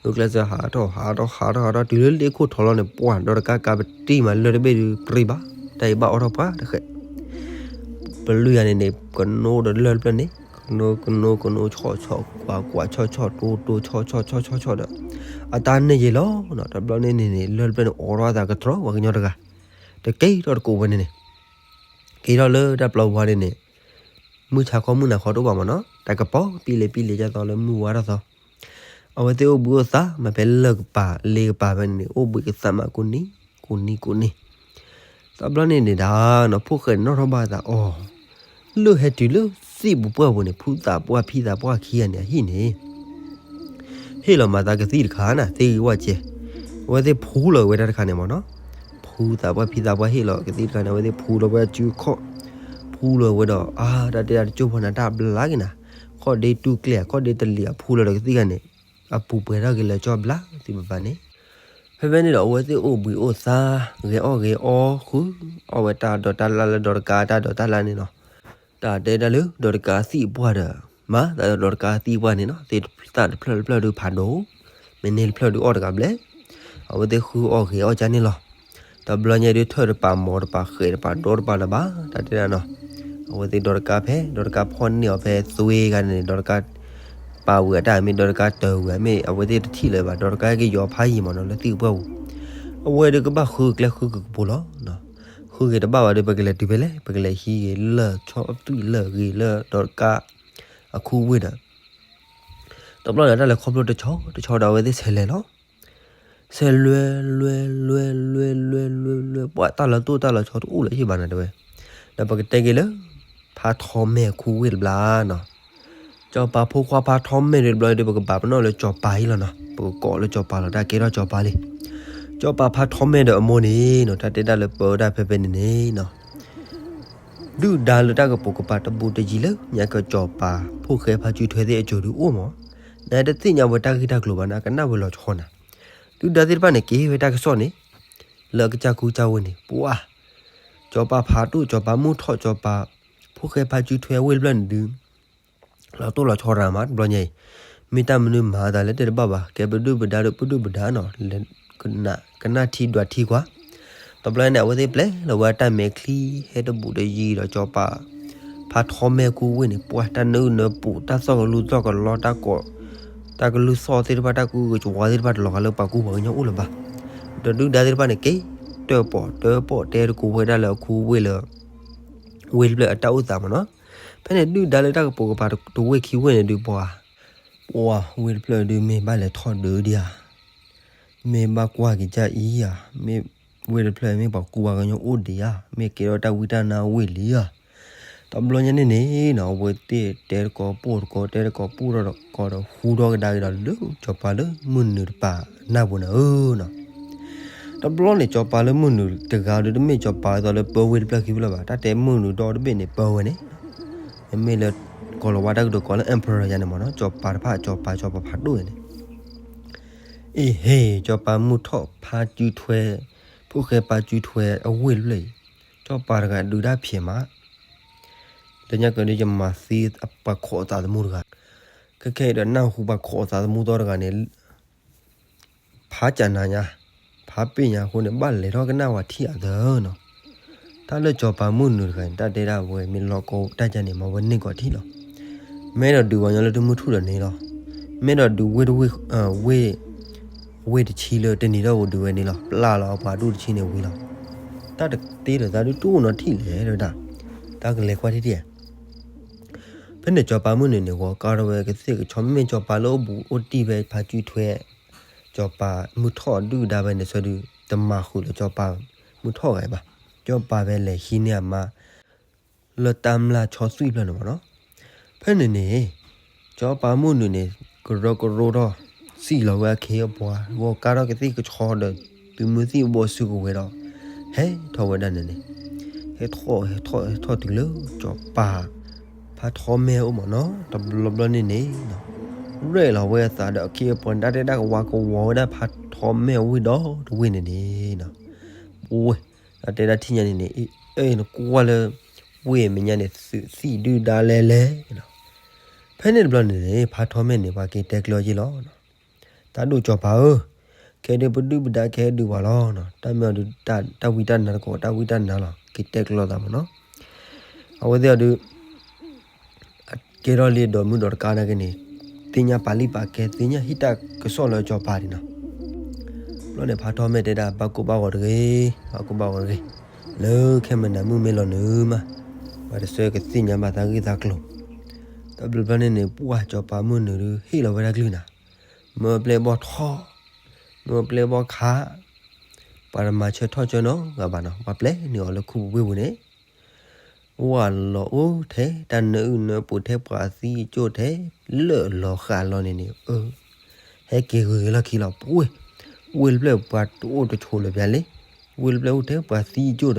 စဂုာ်ကျဲးစၢးဟးထီၣ် ဟးထီၣ် ဟးထီၣ် ဟးထီၣ် တုၤလၢလ့ခိၣ်ထီလီၤန့ၣ် ပှၤ ဒီးတကးကးပတံၢ်မးလၢတဘ့ၣ်ဒုး ပြံဘၣ်, တၢ်အံၤဘၣ်အိးထီၣ်ပှၤတဃဲး, ပလုၢ်ယၤန့ၣ်န့ၣ် ကနိဒီးလၢၢ်တဖျၢၣ်န့ၣ် ကနိကနိကနိ ဆီၣ်ဆီၣ်ကွၢ်ကွၢ် ဆီၣ်ဆီၣ်တိတိ ဆီၣ်ဆီၣ်ဆီၣ်ဆီၣ်ဆီၣ်ဒီး အတၢ်န့ၢ်ယဲၢ်လီၤနီၤ, တဘျီန့ၣ်န့ၣ်န့ၣ် လၢၢ်တဖျၢၣ်န့ၣ် အိးထီၣ်အသးကတြီ ပှၤကညီတဂၤ, တက့ၤထီၣ်တကိးဝဲန့ၣ်န့ၣ် က့ၤထီၣ်လၢတၢ်ပျီပူၤန့ၣ်န့ၣ် မုၢ်ဆါခီမုၢ်နၤခီတအိၣ်ဘၣ်မးနီၤ, တၢ်ကပီၤပံလ့ပံလ့ကၢ်သီလၢမုၢ်ဝါထီၣ်သီ, အဝဲသ့ၣ်အိၣ်ဘှံးအိၣ်သါမးဖဲလၢၢ်ကပၤလ့ကပၤဖဲန့ၣ်န့ၣ် အိၣ်ဘှံးကသးမးကိးနံၤ ကိးနံၤကိးနံၤ, တဘျီန့ၣ်န့ၣ်ဒၣ်နီၤ ဖိၣ်ဃဲန့ၣ်နီၣ်ထီၣ်ဘၣ်အသးအီၤ, လၢဟဲတုၤလၢသ့ၣ်ပူၤပှၢ်ပူၤန့ၣ် ဖုသးပှၢ်ဖံသးပှၢ်ခံဂၤန့ၣ်အဟံၣ်န့ၣ် ဟ့ၣ်လီၤမၤသးကသံၣ်တခါနၤ သ့ဂ့ၤဝဲကဲ, အဝဲသ့ၣ်ဖူလီၤဝဲတၢ်တခါန့ၣ်မးနီၤ, ဖူသးပှၢ်ဖံသးပှၢ်ဟ့ၣ်လီၤကသံၣ်တခါန့ၣ် အဝဲသ့ၣ်ဖူလီၤဝဲအစုခီၣ်, ဖူလီၤဝဲဒီး အါ တၢ်တဲဒၣ်တကၠိၢ်ဖီနၤတၢ်ဘျါက့ၤနၤ, ခီၣ်ဒ့တူၢ်ကျဲ ခီၣ်ဒ့တလံၤအဖူလီၤဒီးကသံၣ်တခါန့ၣ်, အပူၤပှဲၤထီၣ်က့ၤလၢကၠီဘျါသ့ၣ်ဘၣ်ဘၣ်န့ၣ်, ဖဲဖဲန့ၣ်ဒီး အဝဲသ့ၣ်အိၣ်ဘှံးအိၣ်သါ, ဂဲၤအီၣ်ဂဲၤအီဃု, အီၣ်ဝဲတၢ်ဒိးတၢ်လၢ်လၢဒီးတကးတၢ်ဒိးတၢ်လၢ်န့ၣ်နီၤ, တၢ်တဲတၢ်လၢဒီးတကးသံၣ်ပှၢ်ဒီး, မၤသးဒီးတကးသံၣ်ပှၢ်န့ၣ်နီၤ သ့ၣ်သၣ်တဖျၢၣ်တဖျၢၣ်ဒုးဖးဒိၣ်, မ့ၢ်န့ၢ်တဖျၢၣ်ဒုးအီၣ်တဂၤဘျဲၣ်, အဝဲသ့ၣ်ဃုအီၣ်ဂဲၤအီၣ်ကၢန့ၣ်လီၤ, တဘျီညါဒုးထၢၣ်တပာ် မီၤတပာ် ဃဲးတပာ် ဒီတပာ်လၢၤဘၣ်, တၢ်တဲဒၣ်နီၤ, အဝဲသ့ၣ်ဒီးတကးဖဲ ဒီးတကးဖီၣ်န့ၢ်အီၤဖဲသွ့ဂၤန့ၣ် ဒီးတကးပာ်ဝံၤအတၢ်မ့ၢ် ဒီးတကးတၢ်ဝံၤအမ့ၢ် အဝဲသ့ၣ်တထံၣ်လၢၤဘၣ် ဒီးတကးက့ၤယီၤဖးယံၤမးနီၤ လၢသ့ၣ်ပှၢ်ပူၤ, အဝဲဒုးကဘၣ်ဃုကျဲဃုကပူၤလီၤ ဃုဂ့ၤတဘၣ်ဘၣ်ဒီး ပကလဲၤတုၤဖဲလဲၣ် ပကလဲၤဟံးဂ့ၤလၢၢ်ဆီသွံၣ်လၢၢ်ဂ့ၤလၢဒီးတကးအခူဝ့ၢ်ဒီး, တဘျီန့ၣ် တၢ်လဲၤခီဖျိတဆီတဆီဒီး အဝဲသ့ၣ်ဆဲးလဲၤလီၤ, ဆဲးလဲၤ လဲၤ လဲၤ လဲၤ လဲၤ လဲၤ လဲၤ လဲၤ ပှၤတၢ်လီၤတိၢ်တၢ်လီၤဆီတအိၣ်လၢၤဘၣ်နၤတဲဝဲ, ဒီးပကတဲက့ၤလၢ ဖါထီမဲၢ်အခူဝ့ၢ်တဘျီနီၤ, စီၤပၤဖိခွါဖါထီမဲၢ်ဒုးတဘျီဒီး ပကဘၣ်ပနီၣ်လၢစီၤပၤအံၤလီၤနီၤ, ပကကိးလၢစီၤပၤလီၤ တၢ်ကဲထီၣ်စီၤပၤလံ, စီၤပၤဖါထီမဲၢ်ဒီးအမိၢ်န့ၣ်နီၤ တၢ်တဲဒၣ်လၢပၢဝဲဒၣ်ဖဲဖဲန့ၣ်န့ၣ်နီၤ ဒုၣ်ဒါလၢတၢ်ကပိာ်ကပၤတဘူးတယံၤလၢ ညါကစီၤပၤဖိၣ်ဃဲဖါစုထွဲသ့ၣ်အစိၤဒုးအိၣ်မး, နတသ့ၣ်ညါဝဲတၢ်ဂ့ၢ်တၢ်ကျိၤဘၣ် နကနၣ်ဝဲလီၤဆီနၤ, ဒုၣ်ဒါသ့ၣ်တဖၣ်န့ၣ် က့ၤဝဲတၢ်ကစီၣ်န့ၣ် လၢအကစၢ်ခူကစၢ်ဝ့ၢ်န့ၣ် ပှၤ စီၤပၤဖးဒိၣ် စီၤပၤမုၢ်ထီၣ် စီၤပၤဖိၣ်ဃဲဖါစုထွဲအဝ့ၢ်တဖျၢၣ်န့ၣ်ဒုး လီၤတိၢ်လီၤဆီတဂၤမး တဘျီညါအံၤ, မ့ၢ်တၢ်မနုၤမၤအသးလၢတဲတဘၣ်ဘၣ် ကဲပဒုၣ်ပဒါဒီးပဒုၣ်ပဒါနီၤ, ကနၣ်ထံဒွးထံကွၢ်, တဘျီန့ၣ် အဝဲသ့ၣ်ပျဲလီၤဝဲတၢ်မဲာ်ချံ ဟဲတဘူးတယံၤဒီး စီၤပၤ ဖါထီမဲၢ်ခူဝ့ၢ်န့ၣ် ပှၤတၢ်နၢအုၣ်နၢပူၤ တၢ်သီၣ်ကလူသီၣ်ကလီ တၢ်ကိး တၢ်ကလုၢ်သီၣ်သ့ၣ်တဖၣ် တၢ်ကူကဝါသ့ၣ်တဖၣ်တလီၤဂာ်လၢပှၤကူပှၤကညီအိၣ်လၢၤဘၣ်, ဒီးဒုၣ်ဒါသ့ၣ်တဖၣ်န့ၣ် က့ၤ တၢၣ်ပီၣ်တၢၣ်ပီၣ်တဲတကိးဝဲဒၣ်လၢအခူဝ့ၢ်လၢ ဝ့ၢ်တဖျၢၣ်အတၢ်အိၣ်သးမးနီၤ, ဖဲန့ၣ်ဒုၣ်ဒါလၢတၢ်ကပိာ်ကပၤတဝ့ၢ်ခံဝ့ၢ်န့ၣ်ဒုးပှၤ ပှၤဝ့ၢ်တဖျၢၣ်ဒုးမ့ၢ်ဘၣ်လဲၤထီၣ်ဒုးဒံးဧါ, မ့ၢ်ဘၣ်ကွၢ်က့ၤကၢ်အံၤဧါ, မ့ၢ်ဝ့ၢ်တဖျၢၣ်မ့ၢ်ပှၤကူပှၤကညီအိၣ်ဒံးဧါ, မ့ၢ်ကဲထီၣ်တၢ်ဝံတၢ်နါဝ့ၢ်လံဧါ, တဘျီညါန့ၣ်န့ၣ်နီၤ အဝဲသ့ၣ်တဲတကိးပိၢ်တကိး တဲတကိးပိၢ်ထီၣ်တကိးဒီး ဟူထီၣ်ကဒါက့ၤဒီးလၢစီၤပၤလၢမုၢ်နုာ်တပၤနၢ်ပူၤနၤဧၢနီၤ တဘျီန့ၣ် စီၤပၤလၢမုၢ်နုာ်တဂၤဒီး တမ့ၢ်စီၤပၤအသိးလၢပၢဝ့ၢ်တဖျၢၣ်ခံဖျၢၣ်ဘၣ်, တၢ်တဲမုၢ်နုာ်ဒီတဘ့ၣ်န့ၣ် ပၢဝဲန့ၣ်, မ့မ့ၢ်လၢ ကိၤလၤဝါတၢ်ကတိၤကိးလၢ emperor ယၤန့ၣ်မးနီၤ, စီၤပၤတဖၣ် စီၤပၤ စီၤပၤဖးဒိၣ်ယၤန့ၣ်, အ့ဟ့ၣ် စီၤပၤမုၢ်ထီၣ်ဖါစုထွဲ, ဖိၣ်ဃဲဖါစုထွဲအဝ့ၢ်တဖျၢၣ်အံၤ, စီၤပၤတဂၤဒုးတၢ်ဖျဲးမး လၢညါကဒီးယမၤသံပှၤခိးအသးသမူတဂၤ, ခဲခဲအံၤဒီးနၢ်ဟူပှၤခိးအသးသမူသီတဂၤန့ၣ် ဖးကၢ်နၤညါ, ဖးပ့ၢ်ညါအဃိန့ၣ် ဘၣ်လဲၤထီၣ်ကနၣ်ဝဲထံၣ်အသးနီၤ, တၢ်လၢစီၤပၤမုၢ်နုာ်တဂၤန့ၣ် တၢ်တဲဒၣ်ဝဲမ့ၢ်လီၤကီတၢ်ကၢ်န့ၣ် မၤဝဲန့ၢ်ကီးထံၣ်လီၤ, မ့ၢ်ဒီးဒုးဝဲညီလၢတမုၢ်ထူၣ်ဒီးန့ၣ်လီၤ, မ့ၢ်ဒီးဒုးဝ့ၢ်တဝ့ၢ်, ဝ့ၢ်, ဝ့ၢ်တဆံလၢတနံၤဒီးအိၣ်ဒုးဝဲန့ၣ်လီၤ. ပျၢ်လီၤအပှၤဒူၣ်တဆံန့ၣ်ဝံၤလီၤ. တၢ်တသ့ဒီးသးဒုးတအိၣ်နီတထံၣ်လဲၣ်ဝဲဒၣ်, တၢ်ကလဲၤကွၢ်ထံၣ်ထံၣ်ဧါ. ဖဲန့ၣ်စီၤပၤမုၢ်နုာ်န့ၣ် ဂီၤကါထီၣ်ဝဲကသ့ၣ်ကဆီ မ့မ့ၢ်စီၤပၤလၢအိၣ်ဘူးအိၣ်တံၢ်ဖဲဖါစုထွဲ, စီၤပၤမုၢ်ထီၣ်ဒုၣ်ဒါဖဲန့ၣ်ဆၢဒုး တမၤဃုာ်လၢစီၤပၤမုၢ်ထီၣ်ဂၤဘၣ်. စီၤပၤဖဲလဲၤဟံးန့ၢ်အမါ လၢတၢ်မျၢ်ဆီသွံၣ်ဖျၢၣ်န့ၣ်မ့ၢ်နီၤ. ဖဲန့ၣ်န့ၣ် စီၤပၤမုၢ်နုာ်န့ၣ် ကရၢကရိထီၣ် စံၣ်လီၤဝဲအခ့အပှၤ ဂီၤကါထီၣ်ကသ့ၣ်ကဆီဒီး သုးမုၢ်သံၣ်ဘီစုကဝဲၤဒီး ဟဲထီၣ်ဝဲဒၣ်န့ၣ်န့ၣ်, ဟဲထီၣ် ဟဲထီၣ် ဟဲထီၣ်တုၤလၢ စီၤပၤ ဖါထီမဲအအိၣ်မ့ၢ်နီၤ. တဘျီဘျီန့ၣ်န့ၣ် ရဲၣ်လီၤဝဲအသးဒီးအခ့အပှၤ တၢ်တဲတၢ်ကဝါကဝီၤဝဲဒၣ်ဖါထီမဲအဝ့ၢ်ဒီတဝ့ၢ်န့ၣ်န့ၣ်နီၤ. ပဝဲ တၢ်တဲဒၣ်ထံၣ်ညါန့ၣ်န့ၣ် အ့ၣ် နကွၢ်လၢ ဝ့ၢ်မဲာ်ညါန့ၣ် သုးသံၣ်ဒုၣ်ဒါလဲၣ်လဲၣ်နီၤ. ဖဲန့ၣ်တဘျီန့ၣ်န့ၣ် ဖါထီမဲန့ၣ် ပှၤက့ၤတဲကျၢၤက့ၤလီၤ. တၢ်ဒိၣ်စီၤပၤဧၢ, ခဲဒုးပဒုၣ်ပဒါခဲဒုးပှၤလီၤ. တၢ်မ့ၢ်အီၤဒုး တၢ်ဝံတၢ်နါတကိး တၢ်ဝံတၢ်နါလီၤ က့ၤတဲကျၢၤသးမ့ၢ်နီၤ. အဝဲသ့ၣ်အီၤဒုး ကဲထီၣ်လံဒီးမုၢ်ဒီးတကါနာ်က့န့ၣ် သ့ၣ်ညါပာ်လံပာ်ကဲ သ့ၣ်ညါဟံၣ်တၢ်ကစီၣ်လၢစီၤပၤန့ၣ်နီၤ. ဘျီန့ၣ် ဖါထီမဲတဲဒၣ် ဘၣ်ကိၢ်ဘၣ်ဂီၤတဂ့ၤ, ဘၣ်ကိၢ်ဘၣ်ဂီၤတဂ့ၤ, လၢခဲမနၤမုၢ်မ့ၢ်လီၤနုာ်မး ပှၤတဆၢကသ့ၣ်ညါဘၣ်သးဂ့ၢ်သးကျိၤ. တဘျီဘျီန့ၣ်န့ၣ် ပှၢ်စီၤပၤမုၢ်နုာ်ဒုး ဟ့ၣ်လီၤဝဲဒၣ်ကလုၢ်နၤ, မၢပျဲၢ်ဘီၣ်ထီၣ်, မၢပျဲၢ်ဘီၣ်ခး, ပှၤတမၤဆၢထီၣ်ဆၢနီတဂၤဘၣ်နီၤ, ပှၤပျဲန့ၢ်အီၤလၢခူပူၤဝ့ၢ်ပူၤန့ၣ် ဝၢ်လီၤအိၣ်ထဲ တၢ်နၢအုၣ်နၢပူၤထဲ ပှၤသံအကၠိၣ်ထဲ လၢာ်လီၤဃာ်လီၤန့ၣ်န့ၣ် အၢ ဟဲက့ၤဂုၤက့ၤလီၢ်ခံလီၤ. ပှ့ၤ ဝ့ၢ်တဖျၢၣ်ပှၤတအိၣ်တဆိးလၢၤဘၣ်လံ, ဝ့ၢ်တဖျၢၣ်အိၣ်ထဲပှၤသံအကၠိၣ်ဒီး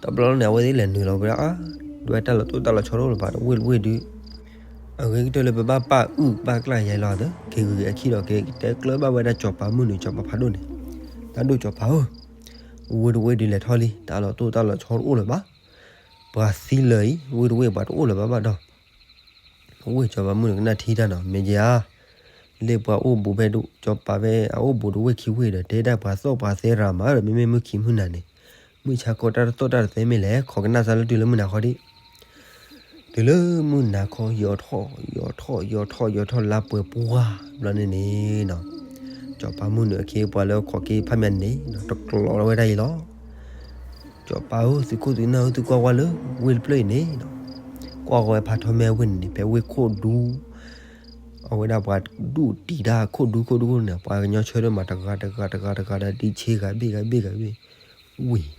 တဘျီန့ၣ် အဝဲသ့ၣ်လဲၤနုာ်လီၤဝဲဒၣ် ဒွဲတၢ်လီၤတိၢ်တၢ်လီၤဆီတအိၣ်လၢၤဘၣ်ဒီး ဝ့ၢ်တဝ့ၢ်ဒုး အဂ့ၤကတၢၢ်လၢပဘၣ်ပာ်အုၣ်ပာ်ကျၢ်ယဲလီၤဒီး က့ၤဂုၤက့ၤအခံဒီး က့ၤတဲကျၢၤဘၣ်ဝဲဒၣ်စီၤပၤမုၢ်နုာ် စီၤပၤဖးဒိၣ်န့ၣ်, တၢ်ဒိၣ်စီၤပၤဧၢ, ဝ့ၢ်တဝ့ၢ်ဒုးလဲၤထီၣ်လံ တၢ်လီၤတိၢ်တၢ်လီၤဆီတအိၣ်လၢၤဘၣ်, ပှၤသံလၢာ်အံၤ ဝ့ၢ်တဝ့ၢ်ပှၤတအိၣ်လၢၤဘၣ်ဘၣ်ဒီး ဝ့ၢ်စီၤပၤမုၢ်နုာ်ကနၣ်ထံတၢ်နီၤ မ့ၢ်ယါ လၢပှၤအိၣ်ဘူးဖဲစီၤပၤဖဲအအိၣ်ဘူးတဝ့ၢ်ခံဝ့ၢ်ဒီး တဲဒၣ်ပှၤသီၣ်ပှၤသဲရၤမးဒီး မ့မ့ၢ်မုၢ်ခံမုၢ်နၤန့ၣ် မုၢ်ဆါခီတၢ်တသီၣ်တၢ်တသဲမ့ၢ်လဲၣ် ခိးကနၣ်စၢ်လၢတုၤလၢမုၢ်နၤခီဒံး, တုၤလၢမုၢ်နၤခီ ယီၤထီၣ် ယီၤထီၣ် ယီၤထီၣ် ယီၤထီၣ်လါပှဲၤပှၢ်ဘျီန့ၣ်န့ၣ်နီၤ, စီၤပၤမုၢ်နုာ်အခ့အပှၤလၢအခီၣ်က့ၤဖးမၠးန့ၣ် တကျိးလီၤဝဲဒၣ်အံၤလီၤ. စီၤပၤဧၢ သုးခိၣ်သုးနၢ်ဧၢ သုကွၢ်ကွၢ်လၢ ဝ့ၢ်တဖျၢၣ်အံၤန့ၣ်နီၤ, ကွၢ်ဃီဝဲဖါထီမဲဝ့ၢ်န့ၣ်န့ၣ် ဖဲဝ့ၢ်ခိၣ်ဒူ အဝဲဒၣ်ပှၤဒူၣ်တံာ်တၢ်ခိၣ်ဒူခိၣ်ဒူခိၣ်န့ၣ် ပှၤကညီဆၢထၢၣ်မးတဂၤတဂၤတဂၤတဂၤဒီး ဒ့ဆ့ဂၤဘ့ၣ်ဂၤဘ့ၣ်ဂၤဘ့ၣ်, ဝ့ၢ်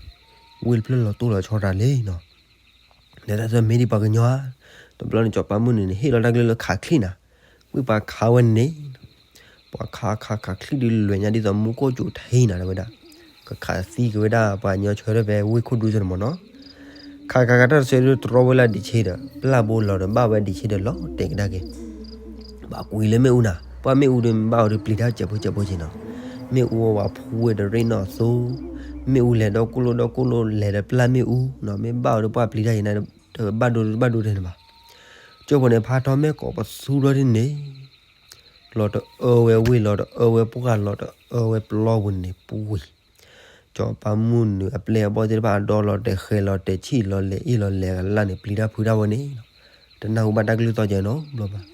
ဝ့ၢ်တဖျၢၣ်လီၤတိၢ်လီၤဆီတၢ်လံနီၤ ဒီးတၢ်တမ့ၢ်ဒ်ပှၤကညီဧါ, တဘျီန့ၣ် စီၤပၤမုၢ်နုာ်န့ၣ် ဟ့ၣ်လီၤတၢ်ကလုၢ်လၢခးချံၣ်နၤ, ဝ့ၢ်ပှၤခးဝဲန့ၣ်, ပှၤခးခးခးချံၣ်ဒုးလွဲၢ်ညါဒ်သိးမူခိၣ်စူၤထံနၤလၢဝဲဒၣ်, ကခးသံက့ၤဝဲဒၣ်ပှၤကညီဆၢထၢၣ်ဖဲဝ့ၢ်ခိၣ်ဒူစၢ်န့ၣ်မ့ၢ်နီၤ, ခးခးခးတၢ်တဆၢဒုးတြီဝဲလၢဒံးဆ့ဒီး ပျၢ်ဘိလီၤဒီးဘၣ်ဝဲဒံးဆ့ဒီးလီၤတဲာ်ကဒါက့ၤ ဘၣ်ကွံာ်လၢမ့ၣ်အူနၤ, ပှၢ်မ့ၣ်အူဒုးမ့ၢ်ဘၣ်အီၤဒုးပျံၤတၢ်စဲးဖိစဲးဖိက့ၤနီၤ, မ့ၣ်အူအဝဲဖှူဝဲဒီးရ့ၣ်နီၣ်အသိ, မ့ၣ်အူလဲၤဒီကိၣ်လိၣ်ဒီကိၣ်လိၣ်လဲၤဒီးပျၢ်မ့ၣ်အူနီၤ, မ့ၢ်ဘၣ်အီၤဒုးပှၢ်ပျံၤတၢ်က့ၤနၤ, တဘၣ်ဒိတဘၣ်ဒိထဲန့ၣ်ဘၣ်. ကၠိဖိန့ၣ် ဖါထီမဲကိးပသူထီၣ်ဒ်န့ၣ် လီၤတအၢဝဲဝ့ၢ်လီၤတအၢဝဲပှၢ်လီၤတအၢဝဲပျီပူၤန့ၣ်ပူၤဝံၤ စီၤပၤမုၢ်နုာ်အပျဲၢ်အဘီၣ်သ့ၣ်တဖၣ်အဒီလီၤတဲာ်ဃဲၤလီၤတဲာ်ဆံၣ်လီၤ လဲၤအ့ၣ်လီၤလဲၤကလၢ်န့ၣ် ပျံၤတၢ်ဖုးတၢ်ဝဲန့ၣ်, တနၢ်ဟူဘၣ်တၢ်ကလုၢ်သီၣ်ကဲနီတဘျီဘၣ်.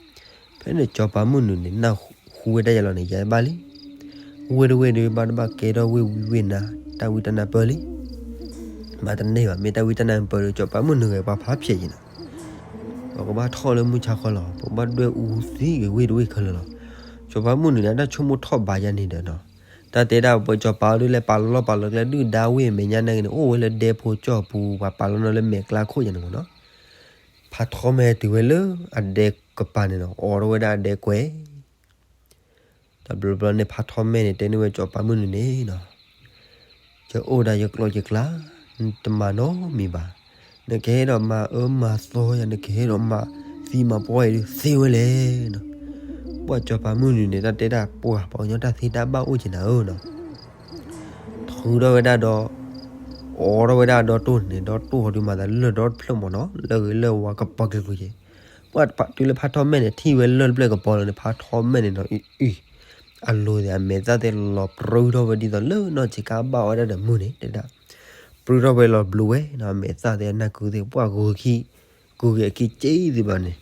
ဖဲန့ၣ်စီၤပၤမုၢ်နုာ်န့ၣ် နၢ်ဟူဝဲဒၣ်ယဲလီၤန့ၣ် ယဲဘၣ်လံ. ဝ့ၢ်တဝ့ၢ်ဒုးဘၣ်တဘၣ်ကဲထီၣ်ဝ့ၢ်ဝံဝ့ၢ်နါ, တၢ်ဝံတၢ်နါပၢၢ်လံ. မၤတန့ၢ်ဘၣ်, မ့ၢ်တၢ်ဝံတၢ်နါပၢၢ်ဒီး စီၤပၤမုၢ်နုာ်ဂဲၤပှၤဖးဖျဲးယံၤနီၤ ပကဘၣ်ထီၣ်လၢမုၢ်ဆါခီလီၤ, ပကဘၣ်ဒွဲၣ်အူသံဂ့ၤဝ့ၢ်တဝ့ၢ်ခဲလၢာ်လီၤ. စီၤပၤမုၢ်နုာ်န့ၣ် အတၢ်ဆိကမိၣ်ထီၣ်ဘးယါန့ၣ်ဒီးနီၤ, တၢ်တဲဒၣ်ပစီၤပၤအီၤဒုးလဲၤပာ်လီၤပာ်လီၤကျဲဒုၣ်ဒါဝ့ၢ်မဲာ်ညါန့ၣ်ဂ့ၤန့ၣ် အိၣ်ဝဲလၢဒဲဖိကၠီၣ်ပူၤ ပှၤပာ်လီၤနီၤလၢမဲာ်ကျါခိၣ်ယါန့ၣ်မ့ၢ်နီၤ. ဖါထီမဲတုၤဝဲလၢအဒဲကပၤန့ၣ်နီၤ အိးထီၣ်ဝဲဒၣ်အဒဲကွဲး တဘျီဘျီန့ၣ် ဖါထီမဲန့ၣ် တဲန့ၢ်ဝဲစီၤပၤမုၢ်နုာ်န့ၣ်နီၤ, ယအိၣ်ဒၣ်ယကျီၢ်ယကျါ, နတမၤနီတမံၤဘၣ်. နကဟဲဒီးမၤအၢမၤသီယၤ, နကဟဲဒီးမၤသံမၤပှီၢ်ယၤဒုးသ့ဝဲလဲၣ်နီၤ. ပှၢ်စီၤပၤမုၢ်နုာ်န့ၣ် တၢ်တဲဒၣ်ပှၢ် ပှၤကညီတၢ်သ့တၢ်ဘၣ်အိၣ်က့ၤနၤဧၢနီၤ. ထုးထီၣ်ဝဲဒၣ်ဒီး အိးထီၣ်ဝဲဒၣ်ဒီတိၢ်န့ၣ်, ဒီတိၢ်ဟီဒုးမၤသးလၢၢ်ဒီတဖျၢၣ်မ့ၢ်နီၤ, လၢဂ့ၤလၢဝါကပီၤက့ၤကွံာ်က့ၤ. ပှၢ်တုၤလၢဖါထီမဲန့ၣ် ထံၣ်ဝဲလၢၢ်တဖျၢၣ်ကပီၤလီၤန့ၣ် ဖါထီမဲန့ၣ်နီၤ အံၤအံၤ အလိၤသ့ၣ်အမဲာ်သၣ်သ့ၣ်လီၤပြူထီၣ်ဝဲဒ်သိးလၢနီၢ်ဆံးကါဘၣ်ဝဲဒၣ်ဒီးမုၢ်န့ၣ် တဲဒၣ် ပြူထီၣ်ဝဲလီၤဘျိဝဲနီၤ, အမဲာ်သၣ်သ့ၣ်အနၢ်ကုသ့ၣ် ပှၢ်ဂုၤခံ, ဂုၤက့ၤအခံက့ၤသ့ၣ်ဘၣ်န့ၣ်,